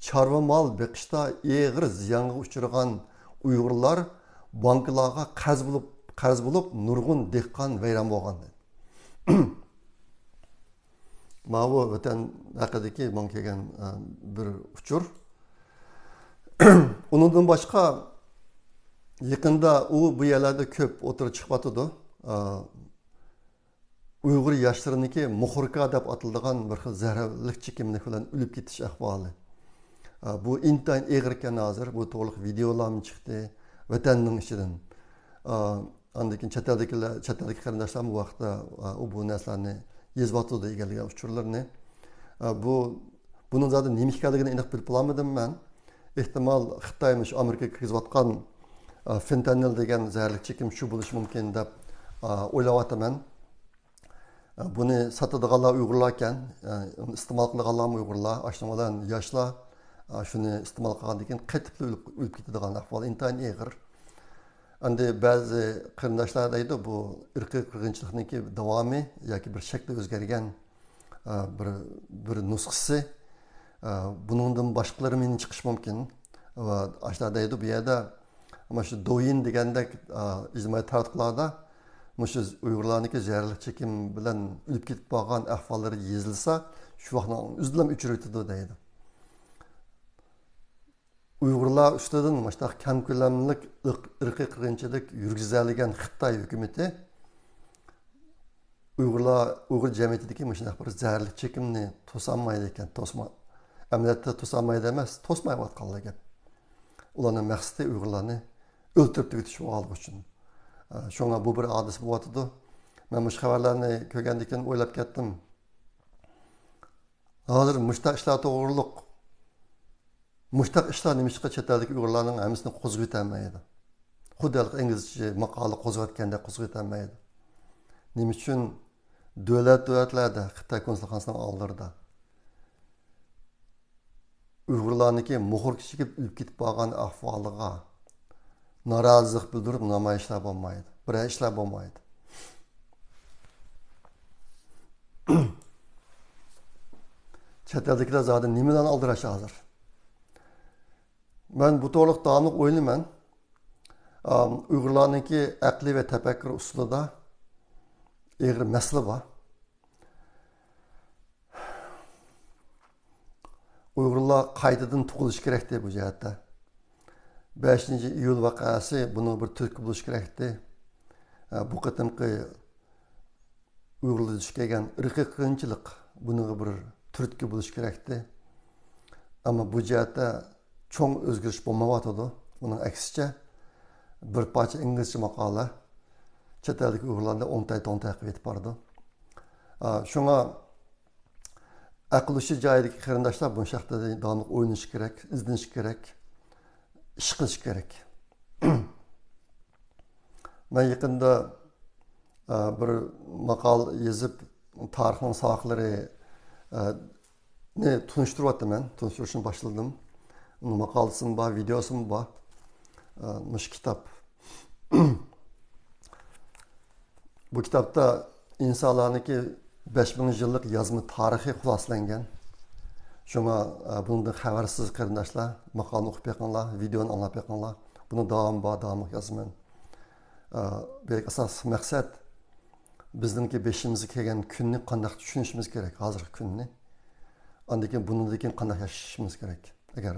چارۋا مال بېقىشتا ئېغىر زىيانغا ئۇچرىغان ئۇيغۇرلار بانكىلارغا قەرز بولۇپ، قەرز بولۇپ نۇرغۇن دېھقان ۋەيران بولغان. ماۋۇ ۋەتەن ھەققىدىكى ماڭا كەلگەن، ئە، بىر ئۇچۇر. ئۇنىڭدىن باشقا، يېقىندا ئۇ بۇ يەرلەردە كۆپ ئوتتۇرىغا چىقىۋاتىدۇ. ئە، ئۇيغۇر ياشلىرىنىڭكى مۇخوركا دەپ ئاتىلىدىغان بىر خىل زەھەرلىك چېكىملىك بىلەن ئۆلۈپ كېتىش ئەھۋالى. ئە، بۇ ئىنتايىن ئېغىر ئىكەن ھازىر. بۇ توغرىلىق ۋىدېئولارمۇ چىقتى ۋەتەننىڭ ئىچىدىن. ئە، ئاندىن كېيىن چەت ئەلدىكىلەر، چەت ئەلدىكى قېرىنداشلارمۇ بۇ ھەقتە، ئە، بۇ نەرسىلەرنى يېزىۋاتىدۇ، ئىگىلىگەن ئۇچۇرلىرىنى. ئە، بۇ، بۇنىڭ زادى نېمە ئىكەنلىكىنى ئېنىق بىلىپ بولالمىدىم مەن. ئېھتىمال خىتاي مۇشۇ ئامېرىكىغا كىرگۈزۈۋاتقان، ئە، فېنتانىل دېگەن زەھەرلىك چېكىم شۇ بولۇشى مۇمكىن دەپ، ئە، ئويلاۋاتىمەن. بۇنى ساتىدىغانلار ئۇيغۇرلاركەن، ئىستېمال قىلىدىغانلارمۇ ئۇيغۇرلار. ئاشۇنىڭ بىلەن ياشلار شۇنى ئىستېمال قىلغاندىن كېيىن قېتىپلا ئۆلۈپ، ئۆلۈپ كېتىدىغان ئەھۋال ئىنتايىن ئېغىر. ئەمدى بەزى قېرىنداشلار دەيدۇ، بۇ ئىرقىي قىرغىنچىلىقنىڭكى داۋامى ياكى بىر شەكلى ئۆزگەرگەن، بىر، بىر نۇسخىسى. بۇنىڭدىن باشقىلىرىمۇ يەنە چىقىشى مۇمكىن. ئاشۇنداق دەيدۇ، بۇ يەردە مانا شۇ دويىن دېگەندەك، ئىجتىمائىي تاراتقۇلاردا مۇشۇ ئۇيغۇرلارنىڭكى زەھەرلىك چېكىم بىلەن ئۆلۈپ كېتىپ قالغان ئەھۋاللىرى يېزىلسا، شۇ ۋاقىتنىڭ ئۆزىدىلا ئۆچۈرۈۋېتىدۇ دەيدۇ. ئۇيغۇرلار ئۈستىدىن مۇشۇنداق كەڭ كۆلەملىك ئىرق-، ئىرقىي قىرغىنچىلىق يۈرگۈزەلىگەن خىتاي ھۆكۈمىتى ئۇيغۇرلار، ئۇيغۇر جەمئىيىتىدىكى مۇشۇنداق بىر زەھەرلىك چېكىمنى توسالمايدىكەن، توسما-، ئەمەلىيەتتە توسالمايدۇ ئەمەس، توسمايۋاتقانلا گەپ. ئۇلارنىڭ مەقسىتى ئۇيغۇرلارنى ئۆلتۈرۈپ تۈگىتىش بولغانلىقى ئۈچۈن. ئە، شۇڭا بۇ بىر ھادىسە بولۇۋاتىدۇ. مەن مۇشۇ خەۋەرلەرنى كۆرگەندىن كېيىن ئويلاپ كەتتىم. ھازىر مۇشۇنداق ئىشلار توغرۇلۇق، مۇشۇنداق ئىشلار نېمىشقا چەت ئەلدىكى ئۇيغۇرلارنىڭ ھەممىسىنى قوزغىۋېتەلمەيدۇ؟ خۇددى ھېلىقى ئىنگلىزچە ماقالە قوزغىۋەتكەندەك قوزغىۋېتەلمەيدۇ. نېمە ئۈچۈن دۆلەت دۆلەتلەردە، خىتاي كونسۇلخانىسىنىڭ ئالدىدا ئۇيغۇرلارنىڭكى مۇخوركا چېكىپ ئۆلۈپ كېتىپ بارغان ئەھۋالىغا نارازىلىق بىلدۈرۈپ نامايىشلار بولمايدۇ، بىرەر ئىشلار بولمايدۇ. چەت ئەلدىكىلەر زادى نېمىلەرنى ئالدىراش ھازىر؟ مەن بۇ توغرىلىق داۋاملىق ئويلىنىمەن. ئام، ئۇيغۇرلارنىڭكى ئەقلىي ۋە تەپەككۇر ئۇسۇلىدا ئېغىر مەسىلە بار. ئۇيغۇرلار قايتىدىن تۇغۇلۇشى كېرەكتى بۇ جەھەتتە. بەشىنچى ئىيۇل ۋەقەسى بۇنىڭ بىر تۈرتكە بولۇشى كېرەكتى. ئە، بۇ قېتىمقى ئۇيغۇرلاردا دۇچ كەلگەن ئىرقىي قىرغىنچىلىق بۇنىڭغا بىر تۈرتكە بولۇشى كېرەكتى. ئەمما بۇ جەھەتتە چوڭ ئۆزگىرىش بولمايۋاتىدۇ. ئۇنىڭ ئەكسىچە، بىر پارچە ئىنگلىزچە ماقالە چەت ئەلدىكى ئۇيغۇرلارنى ئوڭتاي-توڭتاي قىلىپ يېتىپ بارىدۇ. ئا، شۇڭا ئەقىل ھوشى جايىدىكى قېرىنداشلار بۇ ھەقتە داۋاملىق ئويلىنىشى كېرەك، ئىزدىنىشى كېرەك، ئىش قىلىشى كېرەك. مەن يېقىندا، ئە، بىر ماقالە يېزىپ، تارىخنىڭ ساۋاقلىرى، ئە، نى تونۇشتۇرۇۋاتىمەن، تونۇشتۇرۇشنى باشلىدىم. ئۇنىڭ ماقالىسىمۇ بار، ۋىدېئوسىمۇ بار. ئە، مۇشۇ كىتاب. بۇ كىتابتا ئىنسانلارنىڭكى بەش مىڭ يىللىق يازما تارىخى خۇلاسىلەنگەن. شۇڭا، ئە، بۇنىڭدىن خەۋەرسىز قېرىنداشلار ماقالىنى ئوقۇپ بېقىڭلار، ۋىدېئونى ئاڭلاپ بېقىڭلار. بۇنىڭ داۋامى بار، داۋاملىق يازىمەن. ئە، بۇ يەردىكى ئاساسلىق مەقسەت بىزنىڭكى بېشىمىزغا كەلگەن كۈننى قانداق چۈشىنىشىمىز كېرەك، ھازىرقى كۈننى. ئاندىن كېيىن بۇنىڭدىن كېيىن قانداق ياشىشىمىز كېرەك؟ ئەگەر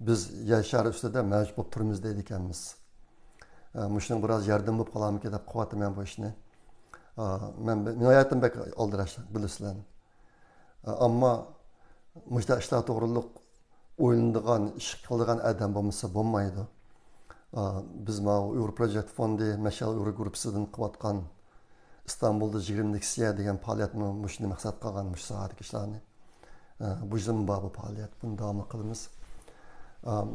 بىز يەر شارى ئۈستىدە مەۋجۇت بولۇپ تۇرىمىز دەيدىكەنمىز. ئە، مۇشۇنىڭ بىراز ياردىمى بولۇپ قالارمىكىن دەپ قىلىۋاتىمەن بۇ ئىشنى. ئە، مەن، مېنىڭ ھاياتىم بەك ئالدىراش، بىلىسىلەر. ئە، ئەمما مۇشۇنداق ئىشلار توغرۇلۇق ئويلىنىدىغان، ئىش قىلىدىغان ئادەم بولمىسا بولمايدۇ. ئە، بىز ماۋۇ ئۇيغۇر پروجېكت فوندى، مەشئەل ئۇيغۇر گۇرۇپپىسىدىن قىلىۋاتقان ئىستانبۇلدا يىگىرمە لېكسىيە دېگەن پائالىيەتمۇ مۇشۇنى مەقسەت قىلغان، مۇشۇ ساھەدىكى ئىشلارنى. ئە، بۇ يىلمۇ بار بۇ پائالىيەت، بۇنى داۋاملىق قىلىمىز. ئام،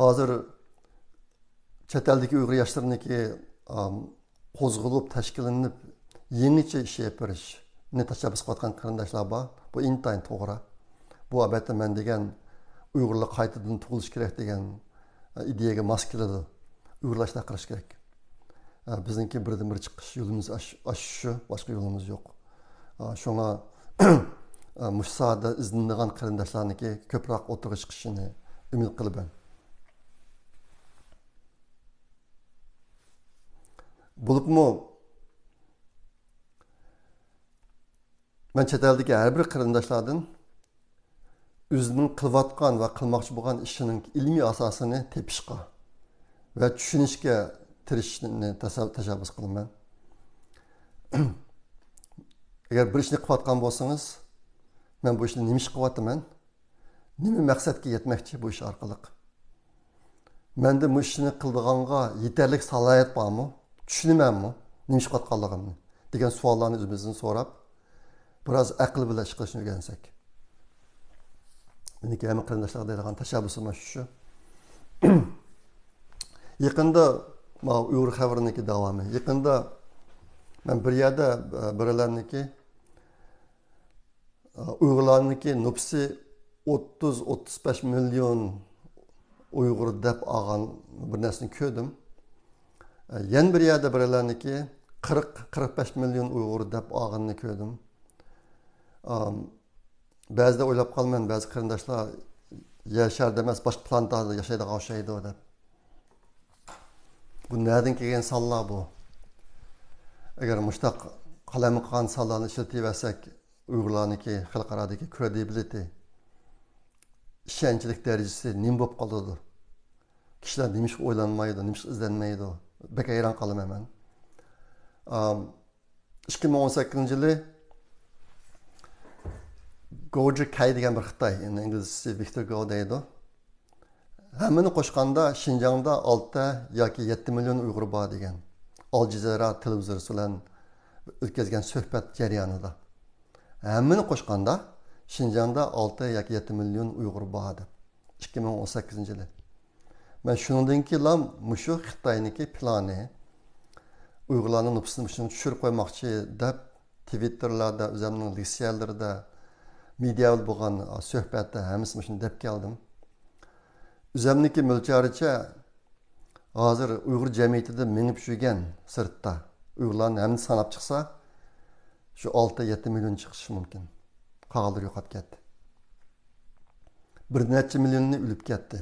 ھازىر چەت ئەلدىكى ئۇيغۇر ياشلىرىنىڭكى، ئام، قوزغىلىپ، تەشكىللىنىپ، يېڭىچە ئىش ئېلىپ بېرىشنى تەشەببۇس قىلىۋاتقان قېرىنداشلار بار. بۇ ئىنتايىن توغرا. بۇ، ئەلبەتتە، مەن دېگەن ئۇيغۇرلار قايتىدىن تۇغۇلۇشى كېرەك دېگەن، ئە، ئىدىيەگە ماس كېلىدۇ. ئۇيغۇرلار شۇنداق قىلىشى كېرەك. ئە، بىزنىڭكى بىردىنبىر چىقىش يولىمىز ئاش-، ئاشۇ، باشقا يولىمىز يوق. ئە، شۇڭا، ئە، مۇشۇ ساھەدە ئىزدىنىدىغان قېرىنداشلارنىڭكى كۆپرەك ئوتتۇرىغا چىقىشىنى ئۈمىد قىلىمەن. بولۇپمۇ مەن چەت ئەلدىكى ھەر بىر قېرىنداشلاردىن ئۆزىنىڭ قىلىۋاتقان ۋە قىلماقچى بولغان ئىشىنىڭ ئىلمىي ئاساسىنى تېپىشقا ۋە چۈشىنىشكە تىرىشىشنى تەسە-، تەشەببۇس قىلىمەن. ئەگەر بىر ئىشنى قىلىۋاتقان بولسىڭىز، مەن بۇ ئىشنى نېمە ئىش قىلىۋاتىمەن؟ نېمە مەقسەتكە يەتمەكچى بۇ ئىش ئارقىلىق؟ مەندە بۇ ئىشنى قىلىدىغانغا يېتەرلىك سالاھىيەت بارمۇ؟ چۈشىنىمەنمۇ نېمە ئىش قىلىۋاتقانلىقىمنى؟ دېگەن سوئاللارنى ئۆزىمىزدىن سوراپ، بىراز ئەقىل بىلەن ئىش قىلىشنى ئۆگەنسەك. مېنىڭكى ھەممە قېرىنداشلارغا دەيدىغان تەشەببۇسۇم شۇ. يېقىندا، ماۋۇ ئۇيغۇر خەۋىرىنىڭكى داۋامى. يېقىندا مەن بىر يەردە، ئە، بىرەرلەرنىڭكى ئۇيغۇرلارنىڭكى نوپۇسى ئوتتۇز، ئوتتۇز بەش مىليون ئۇيغۇر دەپ ئالغان بىر نەرسىنى كۆردۈم. يەنە بىر يەردە بىرەرلەرنىكى قىرىق، قىرىق بەش مىليون ئۇيغۇر دەپ ئالغىنىنى كۆردۈم. ئام، بەزىدە ئويلاپ قالىمەن، بەزى قېرىنداشلار يەر شارىدا ئەمەس، باشقا پلانېتادا ياشايدىغان ئوخشايدۇ دەپ. بۇ نەدىن كەلگەن سانلار بۇ؟ ئەگەر مۇشۇنداق قالايمىقان سانلارنى ئىشلىتىۋەرسەك، ئۇيغۇرلارنىڭكى خەلقئارادىكى كرېدىبىلىتى، ئىشەنچلىك دەرىجىسى نېمە بولۇپ قالىدۇ؟ كىشىلەر نېمىشقا ئويلانمايدۇ، نېمىشقا ئىزدەنمەيدۇ؟ بەك ھەيران قالىمەن مەن. ئام، ئىككى مىڭ ئون سەككىزىنچى يىلى گوجى كەي دېگەن بىر خىتاي، يەنى ئىنگلىزچىسى ۋىكتور گو دەيدۇ. ھەممىنى قوشقاندا شىنجاڭدا ئالتە ياكى يەتتە مىليون ئۇيغۇر بار دېگەن. ئال جەزىرە تېلېۋىزورى بىلەن ئۆتكۈزگەن سۆھبەت جەريانىدا. ھەممىنى قوشقاندا شىنجاڭدا ئالتە ياكى يەتتە مىليون ئۇيغۇر بار دەپ. ئىككى مىڭ ئون سەككىزىنچى يىلى. مەن شۇنىڭدىن كېيىنلا مۇشۇ خىتاينىڭكى پىلانى، ئۇيغۇرلارنىڭ نوپۇسىنى مۇشۇنىڭغا چۈشۈرۈپ قويماقچى دەپ، تىۋىتتېرلاردا، ئۆزەمنىڭ لېكسىيەلىرىدە، مېدىيا بىلەن بولغان سۆھبەتتە ھەممىسى مۇشۇنى دەپ كەلدىم. ئۆزەمنىڭكى مۆلچەرىچە، ھازىر ئۇيغۇر جەمئىيىتىدە مېڭىپ يۈرگەن سىرتتا ئۇيغۇرلارنى ھەممىنى ساناپ چىقسا، شۇ ئالتە يەتتە مىليون چىقىشى مۇمكىن. قالغانلىرى يوقاپ كەتتى. بىر نەچچە مىليونى ئۆلۈپ كەتتى.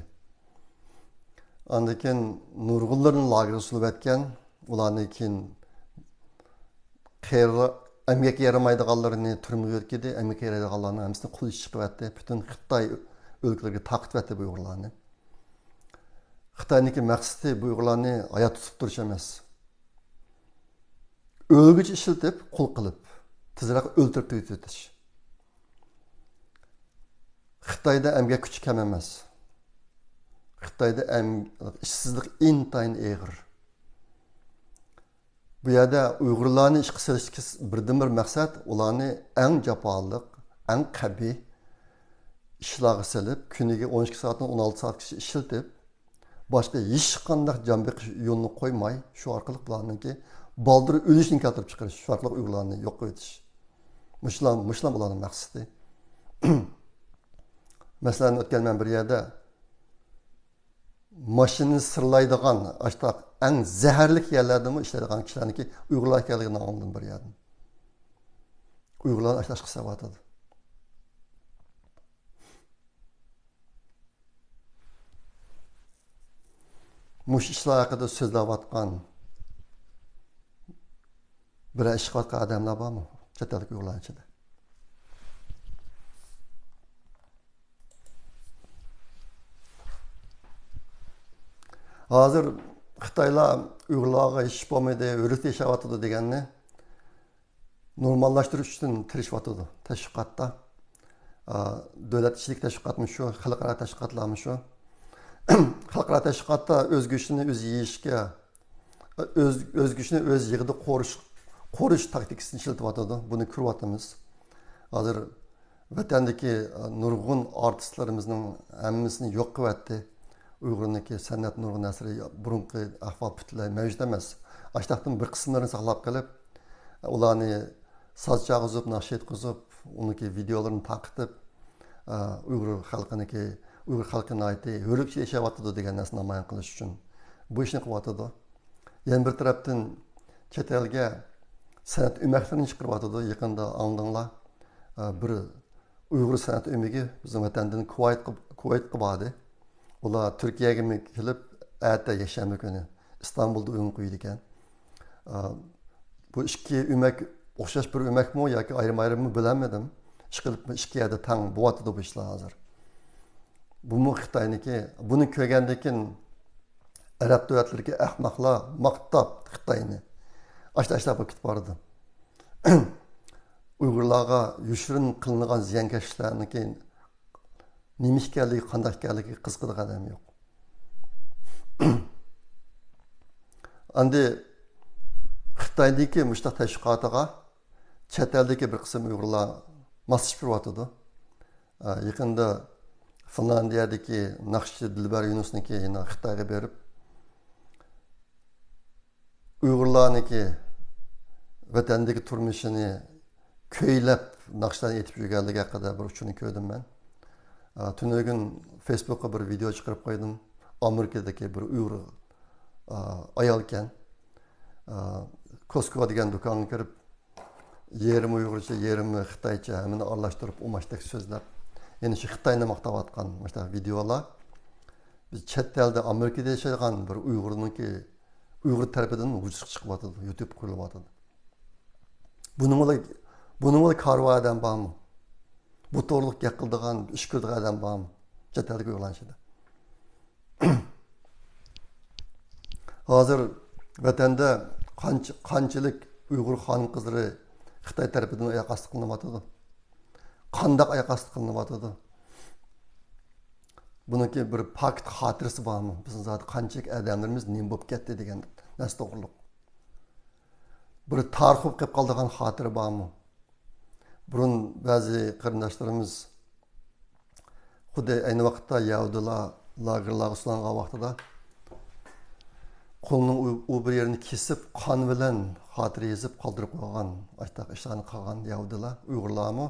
ئاندىن كېيىن نۇرغۇنلىرىنى لاگېرغا سولىۋەتكەن، ئۇلارنى كېيىن قېرىلا-، ئەمگەككە يارىمايدىغانلىرىنى تۈرمىگە يۆتكىدى، ئەمگەككە يارايدىغانلارنىڭ ھەممىسىنى قۇل ئىشى چىقىۋەتتى. پۈتۈن خىتاي ئۆلكىلىرىگە تارقىتىۋەتتى بۇ ئۇيغۇرلارنى. خىتاينىڭكى مەقسىتى بۇ ئۇيغۇرلارنى ھايات تۇتۇپ تۇرۇش ئەمەس. ئۆلگۈچە ئىشلىتىپ، قۇل قىلىپ، تېزرەك ئۆلتۈرۈپ تۈگىتىۋېتىش. خىتايدا ئەمگەك كۈچى كەم ئەمەس. خىتايدا ئەم-، ئىشسىزلىق ئىنتايىن ئېغىر. بۇ يەردە ئۇيغۇرلارنى ئىشقا سېلىشتىكى بىردىنبىر مەقسەت، ئۇلارنى ئەڭ جاپالىق، ئەڭ قەبىھ ئىشلارغا سېلىپ، كۈنىگە ئون ئىككى سائەتتىن ئون ئالتە سائەتكىچە ئىشلىتىپ، باشقا ھېچقانداق جان بېقىش يولىنى قويماي، شۇ ئارقىلىق بۇلارنىڭكى بالدۇر ئۆلۈشىنى كەلتۈرۈپ چىقىرىش، شۇ ئارقىلىق ئۇيغۇرلارنى يوق قىلىۋېتىش. مۇشۇلار، مۇشۇلار بۇلارنىڭ مەقسىتى. مەسىلەن، ئۆتكەن مەن بىر يەردە ماشىنىنى سىرلايدىغان، ئاشتاق ئەڭ زەھەرلىك يەرلەردىمۇ ئىشلەيدىغان كىشىلەرنىڭكى ئۇيغۇرلار ئىكەنلىكىنى ئاڭلىدىم بىر يەردىن. ئۇيغۇرلارنى ئاشتاق قىسىۋاتىدۇ. مۇشۇ ئىشلار ھەققىدە سۆزلەۋاتقان، بىرەر ئىش قىلىۋاتقان ئادەملەر بارمۇ چەت ئەلدىكى ئۇيغۇرلارنىڭ ئىچىدە؟ ھازىر خىتايلار ئۇيغۇرلارغا ھېچ بولمىدى، ھۆرلۈكتە ياشاۋاتىدۇ دېگەننى نورماللاشتۇرۇش ئۈچۈن تىرىشىۋاتىدۇ تەشۋىقاتتا. ئا، دۆلەت ئىچىدىكى تەشۋىقاتمۇ شۇ، خەلقئارا تەشۋىقاتلارمۇ شۇ. خەلقئارا تەشۋىقاتتا ئۆز گۆشىنى ئۆزى يېيىشكە، ئۆز، ئۆز گۆشىنى ئۆزى يىغىدۇ قورۇش، قورۇش تاكتىكىسىنى ئىشلىتىۋاتىدۇ. بۇنى كۆرۈۋاتىمىز. ھازىر ۋەتەندىكى، ئە، نۇرغۇن ئارتىسلىرىمىزنىڭ ھەممىسىنى يوق قىلىۋەتتى. ئۇيغۇرنىڭكى سەنئەت نۇرغۇن ئەسىرى بۇرۇنقى ئەھۋال پۈتۈنلەي مەۋجۇت ئەمەس. ئاشتاقتىن بىر قىسىملىرىنى ساقلاپ قېلىپ، ئۇلارنى ساز چالغۇزۇپ، ناخشا ئېيتقۇزۇپ، ئۇنىڭكى ۋىدېئولىرىنى تارقىتىپ، ئە، ئۇيغۇر خەلقىنىڭكى، ئۇيغۇر خەلقى ناھايىتى ھۆرلۈكتە ياشاۋاتىدۇ دېگەن نەرسىنى نامايان قىلىش ئۈچۈن بۇ ئىشنى قىلىۋاتىدۇ. يەنە بىر تەرەپتىن، چەت ئەلگە سەنئەت ئۆمەكلىرىنى چىقىرىۋاتىدۇ. يېقىندا ئاڭلىدىڭلار، ئە، بىر ئۇيغۇر سەنئەت ئۆمىكى بىزنىڭ ۋەتەندىن كۇۋايتقا، كۇۋايتقا باردى. ئۇلار تۈركىيەگىمۇ كېلىپ، ئەتە يەكشەنبە كۈنى ئىستانبۇلدا ئويۇن قويىدىكەن. ئە، بۇ ئىككى ئۆمەك ئوخشاش بىر ئۆمەكمۇ ياكى ئايرىم-ئايرىممۇ بىلەلمىدىم. ئىشقىلىپ، ئىككى يەردە تەڭ بولۇۋاتىدۇ بۇ ئىشلار ھازىر. بۇمۇ خىتاينىڭكى. بۇنى كۆرگەندىن كېيىن ئەرەب دۆلەتلىرىدىكى ئەخمەقلار ماختاپ خىتاينى، ئاشتا-ئاشتا بولۇپ كېتىپ بارىدۇ. ئۇيغۇرلارغا يوشۇرۇن قىلىنغان زىيانكەشلىكلەرنىڭكى نېمە ئىكەنلىكى، قانداق ئىكەنلىكىگە قىزىقىدىغان ئادەم يوق. ئەمدى خىتايدىكى مۇشۇنداق تەشۋىقاتىغا چەت ئەلدىكى بىر قىسىم ئۇيغۇرلار ماسلىشىپ تۇرۇۋاتىدۇ. ئە، يېقىندا فىنلاندىيەدىكى ناخشىچى دىلبەر يۇنۇسنىڭكى يەنە خىتايغا بېرىپ، ئۇيغۇرلارنىڭكى ۋەتەندىكى تۇرمۇشىنى كۈيلەپ ناخشىلارنى ئېيتىپ يۈرگەنلىكى ھەققىدە بىر ئۇچۇرنى كۆردۈم مەن. ئە، تۈنۈگۈن فېيسبۇكقا بىر ۋىدېئو چىقىرىپ قويدۇم. ئامېرىكىدىكى بىر ئۇيغۇر، ئە، ئايالكەن. ئە، كوسكو دېگەن دۇكانغا كىرىپ، يېرىم ئۇيغۇرچە، يېرىم خىتايچە ھەممىنى ئارىلاشتۇرۇپ، ئۇماچتەك سۆزلەپ، يەنە شۇ خىتاينى ماختاۋاتقان مۇشۇنداق ۋىدېئولار. بىز چەت ئەلدە، ئامېرىكىدا ياشايدىغان بىر ئۇيغۇرنىڭكى، ئۇيغۇر تەرىپىدىن ۋۇجۇدقا چىقىۋاتىدۇ، يۇتۇب قۇرۇلۇۋاتىدۇ. بۇنىڭغىلا، بۇنىڭغىلا كارى بار ئادەم بارمۇ؟ بۇ توغرىلىق گەپ قىلىدىغان، ئىش كۆرىدىغان ئادەم بارمۇ؟ چەت ئەلدىكى ئۇيغۇرلار ئىچىدە. ھازىر ۋەتەندە قانچە، قانچىلىك ئۇيغۇر خانىم-قىزلىرى خىتاي تەرىپىدىن ئاياق ئاستى قىلىنىۋاتىدۇ؟ قانداق ئاياق ئاستى قىلىنىۋاتىدۇ؟ بۇنىڭكى بىر پاكىت خاتىرىسى بارمۇ؟ بىزنىڭ زادى قانچىلىك ئادەملىرىمىز نېمە بولۇپ كەتتى دېگەن نەرسە توغرۇلۇق. بىر تارىخ بولۇپ قېلىپ قالىدىغان خاتىرە بارمۇ؟ بۇرۇن بەزى قېرىنداشلىرىمىز خۇددى ئەينى ۋاقىتتا يەھۇدىيلار لاگېرلارغا سولانغان ۋاقتىدا قولىنىڭ ئۇ، ئۇ بىر يېرىنى كېسىپ، قان بىلەن خاتىرە يېزىپ قالدۇرۇپ قويغان، ئاشتاق ئىشلارنى قىلغان يەھۇدىيلار، ئۇيغۇرلارمۇ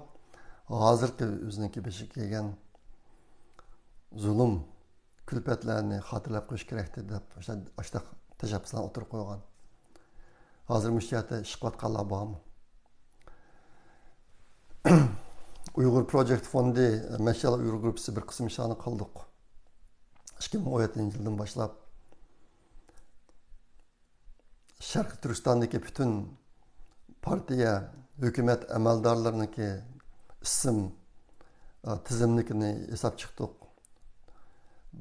ھازىرقى ئۆزىنىڭكى بېشىغا كەلگەن زۇلۇم، كۈلپەتلەرنى خاتىرىلەپ قويۇش كېرەكتى دەپ، ئاشتاق تەشەببۇسلارنى ئوتتۇرىغا قويغان. ھازىر مۇشۇ يەردە ئىش قىلىۋاتقانلار بارمۇ؟ ئۇيغۇر پروجېكت فوندى، مەشئەل ئۇيغۇر گۇرۇپپىسى بىر قىسىم ئىشلارنى قىلدۇق. ئىككى مىڭ ئون يەتتىنچى يىلدىن باشلاپ شەرقىي تۈركىستاندىكى پۈتۈن پارتىيە، ھۆكۈمەت ئەمەلدارلىرىنىڭكى ئىسىم، ئا، تىزىملىكىنى ياساپ چىقتۇق.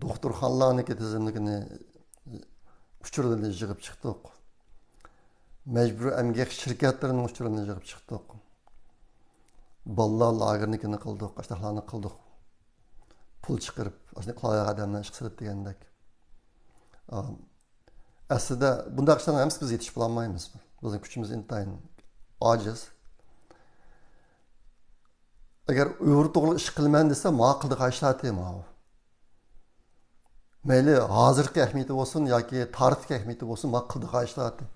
دوختۇرخانىلارنىڭكى تىزىملىكىنى، ئۇچۇرلىرىنى يىغىپ چىقتۇق. مەجبۇرىي ئەمگەك شىركەتلىرىنىڭ ئۇچۇرىنى يىغىپ چىقتۇق. بالىلار لاگېرىنىڭكىنى قىلدۇق، ئاشۇنداقلارنى قىلدۇق. پۇل چىقىرىپ، ئاشۇنداق قىلالايدىغان ئادەملەر ئىشقا سېلىپ دېگەندەك. ئا، ئەسلىدە بۇنداق ئىشلارنىڭ ھەممىسىگە بىز يېتىشىپ بولالمايمىز. بىزنىڭ كۈچىمىز ئىنتايىن ئاجىز. ئەگەر ئۇيغۇر توغرىلىق ئىش قىلىمەن دېسە، ماڭا قىلىدىغان ئىشلار تېماۋۇ. مەيلى ھازىرقى ئەھمىيىتى بولسۇن ياكى تارىختىكى ئەھمىيىتى بولسۇن، ماڭا قىلىدىغان ئىشلار تېما.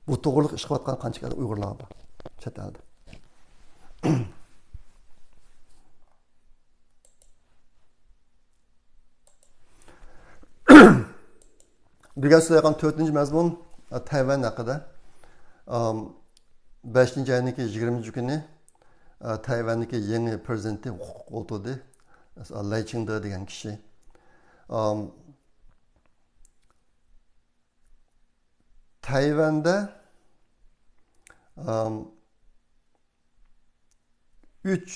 بۇ توغرىلىق ئىش قىلىۋاتقان قانچە ئۇيغۇرلار بار چەت ئەلدە. بۈگۈن سۆزلەيدىغان تۆتىنچى مەزمۇن، ئە، تەيۋەن ھەققىدە. ئام، بەشىنچى ئاينىڭكى يىگىرمىنچى كۈنى، ئە، تەيۋەندىكى يېڭى پرېزىدېنتى ھوقۇققا قول تۇردى. لەي چىڭدې دېگەن كىشى. ئام، تەيۋەندە، ئام، ئۈچ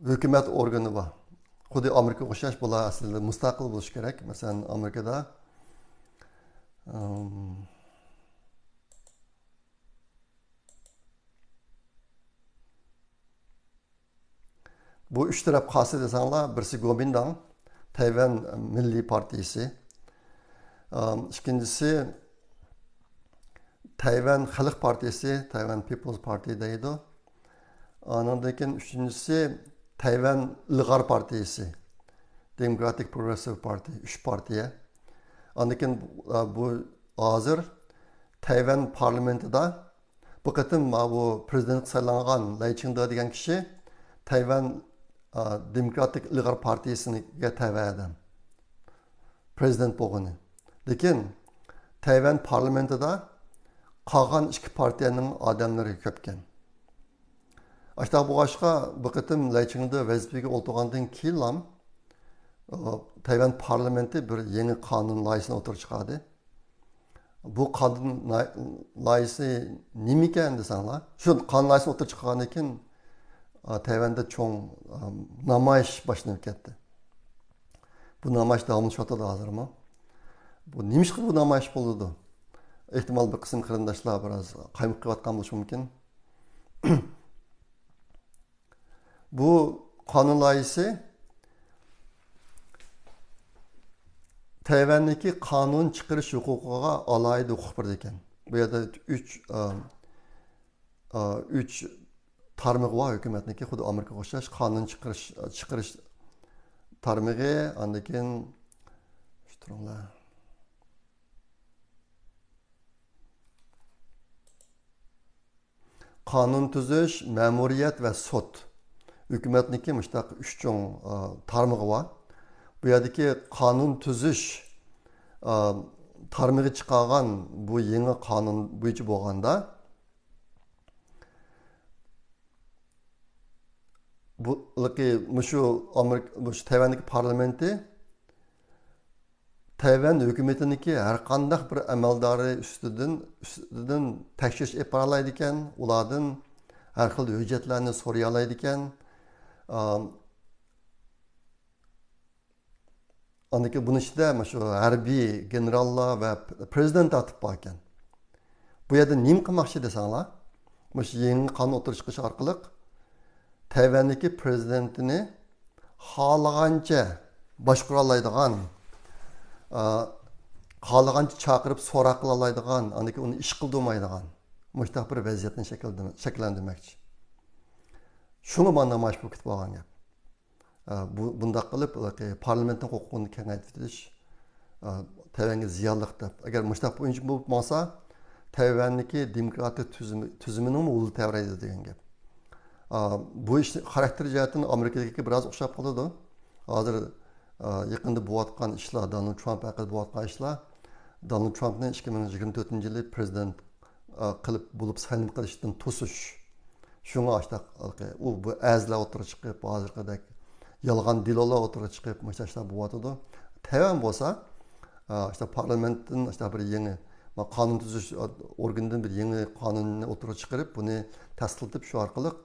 ھۆكۈمەت ئورگىنى بار. خۇددى ئامېرىكىغا ئوخشاش، بۇلار ئەسلىدە مۇستەقىل بولۇشى كېرەك. مەسىلەن، ئامېرىكىدا، ئىم، بۇ ئۈچ تەرەپ قارشى دېسەڭلار، بىرسى گومىنداڭ، تەيۋەن مىللىي پارتىيىسى. ئىم، ئىككىنچىسى، تەيۋەن خەلق پارتىيىسى، تەيۋەن پىپلز پارتى دەيدۇ. ئانىڭدىن كېيىن ئۈچىنچىسى، تەيۋەن ئىلغار پارتىيىسى، دېموكراتىك پروگرېسسىۋ پارتىي، ئۈچ پارتىيە. ئاندىن كېيىن، ئا، بۇ ھازىر تەيۋەن پارلامېنتىدا بۇ قېتىم ماۋۇ پرېزىدېنتقا سايلانغان لەي چىڭدې دېگەن كىشى تەيۋەن، ئا، دېموكراتىك ئىلغار پارتىيىسىگە تەۋە ئادەم. پرېزىدېنت بولغىنى. لېكىن تەيۋەن پارلامېنتىدا قالغان ئىككى پارتىيەنىڭ ئادەملىرى كۆپكەن. ئاشۇنداق بولغاچقا، بۇ قېتىم لەي چىڭدې ۋەزىپىگە ئولتۇرغاندىن كېيىنلا، ئۇ، تەيۋەن پارلامېنتى بىر يېڭى قانۇن لايىھىسىنى ئوتتۇرىغا چىقاردى. بۇ قانۇن لاي-، لايىھىسى نېمىكەن دېسەڭلار، شۇ قانۇن لايىھىسىنى ئوتتۇرىغا چىقارغاندىن كېيىن، ئا، تەيۋەندە چوڭ، ئا، نامايىش باشلىنىپ كەتتى. بۇ نامايىش داۋاملىشىۋاتىدۇ ھازىرمۇ. بۇ نېمىشقا بۇ نامايىش بولىدۇ؟ ئېھتىمال، بىر قىسىم قېرىنداشلار بىراز قايمۇقۇپ قېلىۋاتقان بولۇشى مۇمكىن. بۇ قانۇن لايىھىسى تەيۋەندىكى قانۇن چىقىرىش ھوقۇقىغا ئالاھىدە ھوقۇق بېرىدىكەن. بۇ يەردە ئۈچ، ئا، ئا، ئۈچ تارمىقى بار ھۆكۈمەتنىڭكى، خۇددى ئامېرىكىغا ئوخشاش قانۇن چىقىرىش، چىقىرىش تارمىقى، ئاندىن كېيىن، شۇ تۇرۇڭلار. قانۇن تۈزۈش، مەمۇرىيەت ۋە سوت. ھۆكۈمەتنىڭكى مۇشۇنداق ئۈچ چوڭ، ئا، تارمىقى بار. بۇ يەردىكى قانۇن تۈزۈش، ئا، تارمىقى چىقارغان بۇ يېڭى قانۇن بويىچە بولغاندا، بۇ، مۇشۇ ئامېرىكا، مۇشۇ تەيۋەندىكى پارلامېنتى تەيۋەن ھۆكۈمىتىنىڭكى ھەر قانداق بىر ئەمەلدارى ئۈستىدىن، ئۈستىدىن تەكشۈرۈش ئېلىپ بارالايدىكەن، ئۇلاردىن ھەر خىل ھۆججەتلەرنى سورىيالايدىكەن. ئام، ئاندىن كېيىن بۇنىڭ ئىچىدە مۇشۇ ھەربىي گېنېراللار ۋە پرېزىدېنت تارتىپ باركەن. بۇ يەردە نېمە قىلماقچى دېسەڭلار، مۇشۇ يېڭى قانۇن ئوتتۇرىغا چىقىش ئارقىلىق تەيۋەندىكى پرېزىدېنتىنى خالىغانچە باشقۇرالايدىغان، ئا، خالىغانچە چاقىرىپ سوراق قىلالايدىغان، ئاندىن كېيىن ئۇنى ئىش قىلدۇرمايدىغان مۇشۇنداق بىر ۋەزىيەتنى شەكىلدە-، شەكىللەندۈرمەكچى. شۇڭا مانا نامايىش بولۇپ كېتىپ قالغان گەپ. ئا، بۇ، بۇنداق قىلىپ، پارلامېنتنىڭ ھوقۇقىنى كېڭەيتىۋېتىش، ئا، تەيۋەنگە زىيانلىق دەپ. ئەگەر مۇشۇنداق بويىچە بولۇپ ماڭسا، تەيۋەننىڭكى دېموكراتىك تۈزۈمى، تۈزۈمىنىڭمۇ ھولى تەۋرەيدۇ دېگەن گەپ. ئا، بۇ ئىش خاراكتېر جەھەتتىن ئامېرىكىدىكىگە بىراز ئوخشاپ قالىدۇ. ھازىر، ئا، يېقىندا بولۇۋاتقان ئىشلار، دونالد ترامپ ھەققىدە بولۇۋاتقان ئىشلار، دونالد ترامپنى ئىككى مىڭ يىگىرمە تۆتىنچى يىلى پرېزىدېنت، ئا، قىلىپ بولۇپ سايلىنىپ قېلىشتىن توسۇش. شۇڭا ئاشتاق ئۇ بۇ ئەرزلەر ئوتتۇرىغا چىقىپ، ھازىرقىدەك يالغان دېلولار ئوتتۇرىغا چىقىپ، مۇشۇ ئىشلار بولۇۋاتىدۇ. تەيۋەن بولسا، ئاشتاق پارلامېنتتىن ئاشتاق بىر يېڭى قانۇن تۈزۈش ئورگىنىدىن بىر يېڭى قانۇننى ئوتتۇرىغا چىقىرىپ، بۇنى تەستىقلىتىپ، شۇ ئارقىلىق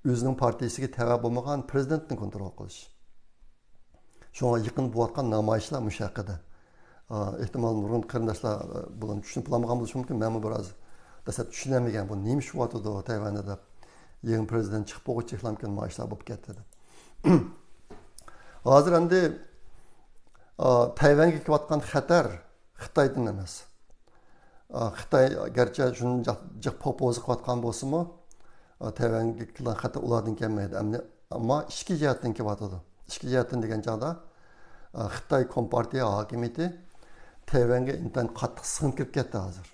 ئۆزىنىڭ پارتىيىسىگە تەۋە بولمىغان پرېزىدېنتنى كونترول قىلىش. شۇڭا يېقىن بولۇۋاتقان نامايىشلار مۇشۇ ھەققىدە. ئا، ئېھتىمال، نۇرغۇن قېرىنداشلار، ئا، بۇلارنى چۈشىنىپ بولالمىغان بولۇشى مۇمكىن. مەنمۇ بىر ئاز دەسلەپ چۈشىنەلمىگەن، بۇ نېمە ئىش بولۇۋاتىدۇ تەيۋەندە دەپ. يېڭى پرېزىدېنت چىقىپ بولغۇچە ئېھتىمال مۇشۇ ئىشلار بولۇپ كەتتى دەپ. ھازىر ئەمدى، ئا، تەيۋەنگە كېلىۋاتقان خەتەر خىتايدىن ئەمەس. ئا، خىتاي گەرچە شۇنچە جىق پوپوزا قىلىۋاتقان بولسىمۇ، ئا، تەيۋەنگە كېلىدىغان خەتەر ئۇلاردىن كەلمەيدۇ. ئەمدى، ئەمما ئىچكى جەھەتتىن كېلىۋاتىدۇ. ئىچكى جەھەتتىن دېگەن چاغدا، ئا، خىتاي كومپارتىيە ھاكىمىيىتى تەيۋەنگە ئىنتايىن قاتتىق سىڭىپ كىرىپ كەتتى ھازىر.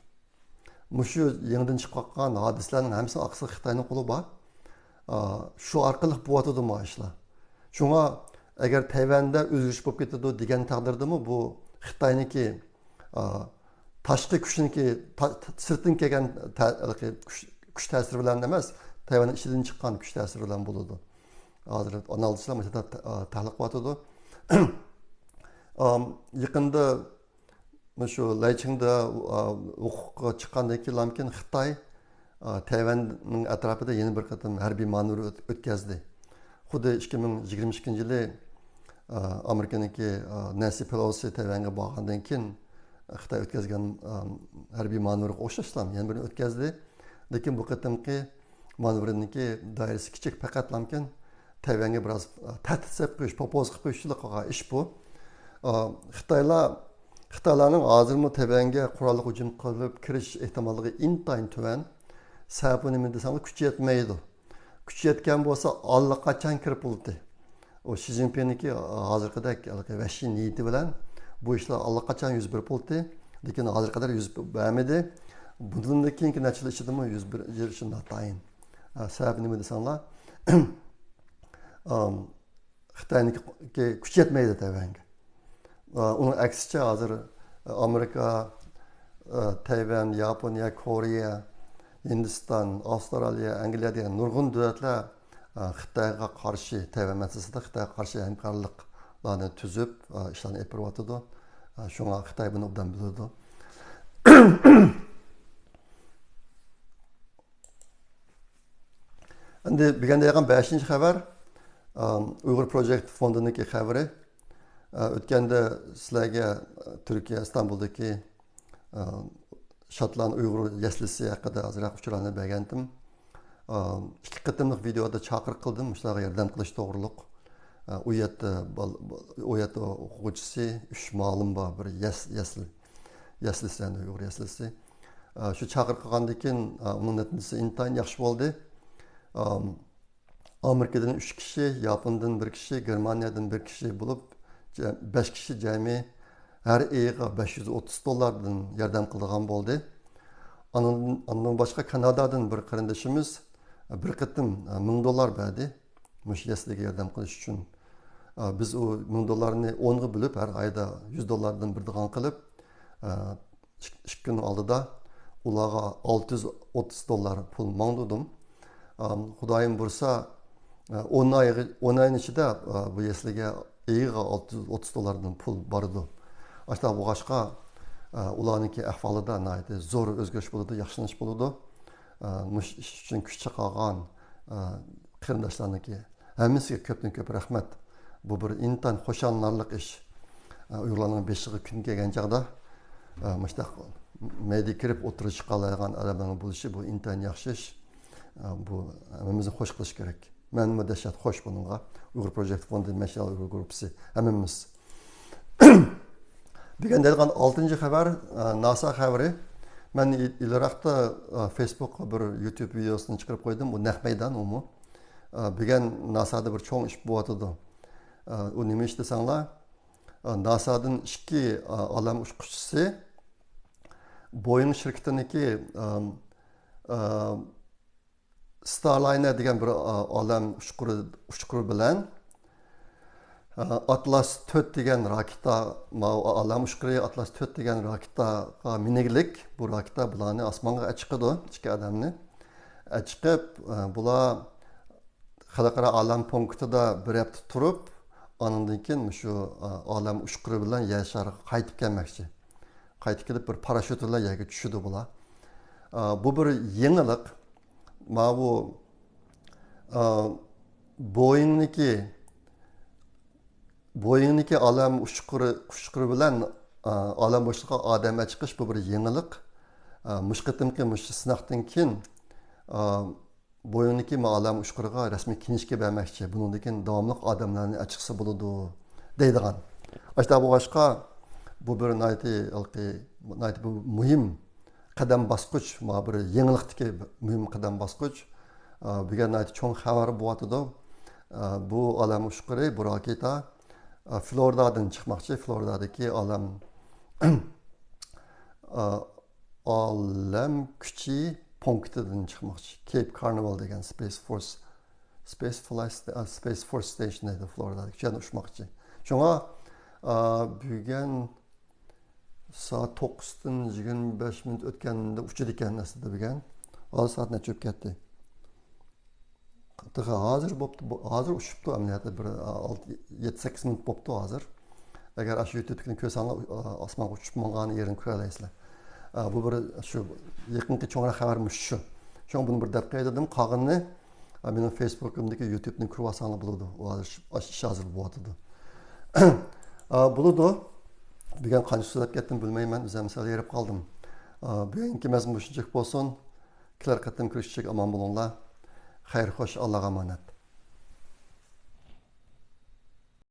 مۇشۇ يېڭىدىن چىقىۋاتقان ھادىسىلەرنىڭ ھەممىسىنىڭ ئارقىسىدا خىتاينى قولى بار. ئا، شۇ ئارقىلىق بولۇۋاتىدۇ مۇ ئىشلار. شۇڭا ئەگەر تەيۋەندە ئۆزگىرىش بولۇپ كېتىدۇ دېگەن تەقدىردىمۇ بۇ خىتاينىڭكى، ئا، تاشقى كۈچنىڭكى، تا-، سىرتتىن كەلگەن تە-، كۈچ، كۈچ تەسىرى بىلەن ئەمەس، تەيۋەننىڭ ئىچىدىن چىققان كۈچ تەسىرى بىلەن بولىدۇ. ھازىر ئانالىزچىلار مۇشۇ يەردە تە-، تەھلىل قىلىۋاتىدۇ. ئام، يېقىندا مۇشۇ لەيچىڭدە، ئا، ھوقۇققا چىققاندىن كېيىنلامكىن خىتاي، ئا، تەيۋەننىڭ ئەتراپىدا يەنە بىر قېتىم ھەربىي مانېۋىر ئۆت-، ئۆتكەزدى. خۇددى ئىككى مىڭ يىگىرمە ئىككىنچى يىلى، ئا، ئامېرىكىنىڭكى، ئا، نەنسى پېلوسى تەيۋەنگە بارغاندىن كېيىن خىتاي ئۆتكەزگەن، ئا، ھەربىي مانېۋىرغا ئوخشاشلا يەنە بىرنى ئۆتكەزدى. لېكىن بۇ قېتىمقى مانېۋىرنىڭكى دائىرىسى كىچىك، پەقەتلامكىن تەيۋەنگە بىراز، ئا، تەھدىت سېلىپ قويۇش، پوپوز قىلىپ قويۇشلۇق قىلغان ئىش بۇ. ئا، خىتايلار، خىتايلارنىڭ ھازىرمۇ تەيۋەنگە قوراللىق ھۇجۇم قىلىپ كىرىش ئېھتىماللىقى ئىنتايىن تۆۋەن. سەۋەبى نېمە دېسەڭلار، كۈچى يەتمەيدۇ. كۈچى يەتكەن بولسا، ئاللىقاچان كىرىپ بولاتتى. ئۇ شى جىنپىڭنىڭكى ھازىرقىدەك ھېلىقى ۋەھشىي نىيىتى بىلەن بۇ ئىشلار ئاللىقاچان يۈز بېرىپ بولاتتى. لېكىن ھازىرغا قەدەر يۈز بەرمىدى. بۇندىن كېيىنكى نەچچە يىل ئىچىدىمۇ يۈز بېرىشى ناتايىن. ئا، سەۋەبى نېمە دېسەڭلار، ئام، خىتاينىڭكى كۈچى يەتمەيدۇ تەيۋەنگە. ئا، ئۇنىڭ ئەكسىچە ھازىر، ئا، ئامېرىكا، ئا، تەيۋەن، ياپونىيە، كورېيە، ھىندىستان، ئاۋسترالىيە، ئەنگلىيە دېگەن نۇرغۇن دۆلەتلەر، ئا، خىتايغا قارشى، تەيۋەن مەسىلىسىدە خىتايغا قارشى ھەمكارلىقلارنى تۈزۈپ، ئا، ئىشلارنى ئېلىپ بېرىۋاتىدۇ. ئا، شۇڭا خىتاي بۇنى ئوبدان بىلىدۇ. ئەمدى بۈگۈن دەيدىغان بەشىنچى خەۋەر، ئام، ئۇيغۇر پروجېكت فوندىنىڭكى خەۋىرى. ئا، ئۆتكەندە سىلەرگە، ئا، تۈركىيە، ئىستانبۇلدىكى، ئا، شاتلان ئۇيغۇر يەسلىسى ھەققىدە ئازراق ئۇچۇرلارنى بەرگەنتىم. ئا، ئىككى قېتىملىق ۋىدېئودا چاقىرىق قىلدىم، مۇشۇلارغا ياردەم قىلىش توغرۇلۇق. ئا، ئۇ يەردە بال-، ئۇ يەردە ئوقۇغۇچىسى، ئۈچ مۇئەللىم بار، بىر يەس-، يەسلى، يەسلىسى، يەنى ئۇيغۇر يەسلىسى. ئا، شۇ چاقىرىق قىلغاندىن كېيىن، ئا، ئۇنىڭ نەتىجىسى ئىنتايىن ياخشى بولدى. ئام، ئامېرىكىدىن ئۈچ كىشى، ياپوندىن بىر كىشى، گېرمانىيەدىن بىر كىشى بولۇپ، جە-، بەش كىشى جەمئىي ھەر ئېيىغا بەش يۈز ئوتتۇز دوللاردىن ياردەم قىلىدىغان بولدى. ئاندىن، ئاندىن باشقا كانادادىن بىر قېرىندىشىمىز بىر قېتىم مىڭ دوللار بەردى. مۇشۇ يەسلىگە ياردەم قىلىش ئۈچۈن. بىز ئۇ مىڭ دوللارنى ئونغا بۆلۈپ، ھەر ئايدا يۈز دوللاردىن بېرىدىغان قىلىپ، ئىك-، ئىككى كۈن ئالدىدا ئۇلارغا ئالتە يۈز ئوتتۇز دوللار پۇل ماڭدۇردۇم. ئام، خۇدايىم بۇيرۇسا، ئە، ئون ئايغا، ئون ئاينىڭ ئىچىدە، ئە، بۇ يەسلىگە ئېيىغا ئالتە يۈز ئوتتۇز دوللاردىن پۇل بارىدۇ. ئاشۇنداق بولغاچقا، ئە، ئۇلارنىڭكى ئەھۋالىدا ناھايىتى زور ئۆزگىرىش بولىدۇ، ياخشىلىنىش بولىدۇ. ئە، مۇشۇ ئىش ئۈچۈن كۈچ چىقارغان، ئە، قېرىنداشلارنىڭكى ھەممىسىگە كۆپتىن كۆپ رەھمەت. بۇ بىر ئىنتايىن خۇشاللىنارلىق ئىش. ئۇيغۇرلارنىڭ بېشىغا كۈن كەلگەن چاغدا، مۇشۇنداق مەيدە كىرىپ ئوتتۇرىغا چىقالايدىغان ئادەملەرنىڭ بولۇشى، بۇ ئىنتايىن ياخشى ئىش. بۇ ھەممىمىزنى خوش قىلىش كېرەك. مەنمۇ دەھشەت خوش بۇنىڭغا. ئۇيغۇر پروجېكت فوندى، مەشئەل ئۇيغۇر گۇرۇپپىسى، ھەممىمىز. بۈگۈن دەيدىغان ئالتىنچى خەۋەر، ئە، ناسا خەۋىرى. مەن ئىل-، ئىلراقتا، ئە، فېيسبۇكقا بىر يۇتۇب ۋىدېئوسىنى چىقىرىپ قويدۇم. ئۇ نەق مەيدان ئۇمۇ. ئە، بۈگۈن ناسادا بىر چوڭ ئىش بولۇۋاتىدۇ. ئە، ئۇ نېمە ئىش دېسەڭلار، ئە، ناسادىن ئىككى، ئە، ئالەم ئۇچقۇچىسى بويىڭ شىركىتىنىڭكى، ئە، ئە، ستارلاينېر دېگەن بىر، ئا، ئالەم ئۇچقۇرى، ئۇچقۇرى بىلەن، ئا، ئاتلاس تۆت دېگەن راكېتا، ماۋۇ ئالەم ئۇچقۇرى ئاتلاس تۆت دېگەن راكېتاغا مىنىگلىك، بۇ راكېتا بۇلارنى ئاسمانغا ئەچىقىدۇ، ئىككى ئادەمنى. ئەچىقىپ، بۇلار خەلقئارا ئالەم پونكىتىدا بىر ھەپتە تۇرۇپ، ئاندىن كېيىن مۇشۇ ئالەم ئۇچقۇرى بىلەن يەر شارىغا قايتىپ كەلمەكچى. قايتىپ كېلىپ، بىر پاراشوت بىلەن يەرگە چۈشىدۇ بۇلار. بۇ بىر يېڭىلىق. ماۋۇ بويىڭنىكى بويىڭنىكى ئالەم ئۇچقۇرى، ئۇچقۇرى بىلەن ئالەم بوشلۇقىغا ئادەم ئەچىقىش، بۇ بىر يېڭىلىق. مۇشۇ قېتىمقى مۇشۇ سىناقتىن كېيىن بويىڭنىكى ئالەم ئۇچقۇرىغا رەسمىي كىنىشكا بەرمەكچى. بۇنىڭدىن كېيىن داۋاملىق ئادەملەرنى ئەچىقسا بولىدۇ دەيدىغان. ئاشتا بولغاچقا، بۇ بىر ناھايىتى ھېلىقى، ناھايىتى بۇ مۇھىم قەدەم باسقۇچ، مانا بىر يېڭىلىقتىكى مۇھىم قەدەم باسقۇچ. بۈگۈن ناھايىتى چوڭ خەۋەر بولۇۋاتىدۇ. بۇ ئالەم ئۇچقۇرى، بۇ راكېتا فلوردادىن چىقماقچى. فلوردادىكى ئالەم ئالەم كۈچى پونكىتىدىن چىقماقچى. كېيپ كارنىۋال دېگەن سپېيس فورس، سپېيس فلاي، سپېيس فورس ستېيشن دەيدۇ، فلوردادىكى، شۇ يەردىن ئۇچماقچى. شۇڭا بۈگۈن سائەت توققۇزدىن يىگىرمە بەش مىنۇت ئۆتكەندە ئۇچىدىكەن ئەسلىدە بۈگۈن. ھازىر سائەت نەچچە بولۇپ كەتتى؟ تېخى ھازىر بوپتۇ، بۇ، ھازىر ئۇچۇپتۇ ئەمەلىيەتتە بىر، ئا، ئالتە، يەتتە، سەككىز مىنۇت بوپتۇ ھازىر. ئەگەر ئاشۇ يۇتۇبتىكىنى كۆرسەڭلار، ئا، ئاسمانغا ئۇچۇپ ماڭغان يېرىنى كۆرەلەيسىلەر. ئا، بۇ بىر شۇ يېقىنقى چوڭراق خەۋەر مۇشۇ شۇ. شۇڭا بۇنى بىر دەپ قوياي دېدىم. قالغىنىنى، ئا، مېنىڭ فېيسبۇكۇمدىكى يۇتۇبنى كۆرۈۋالساڭلار بولىدۇ. ئۇ ھازىر ئىش، ئىش ھازىر بولۇۋاتىدۇ. ئا، بولىدۇ. بۈگۈن قانچە سۆزلەپ كەتتىم بىلمەيمەن. ئۆزۈم سەل ھېرىپ قالدىم. ئا، بۈگۈنكى مەزمۇن مۇشۇنچىلىك بولسۇن. كېلەر قېتىم كۆرۈشكىچە ئامان بولۇڭلار. خەير خوش، ئاللاغا ئامانەت.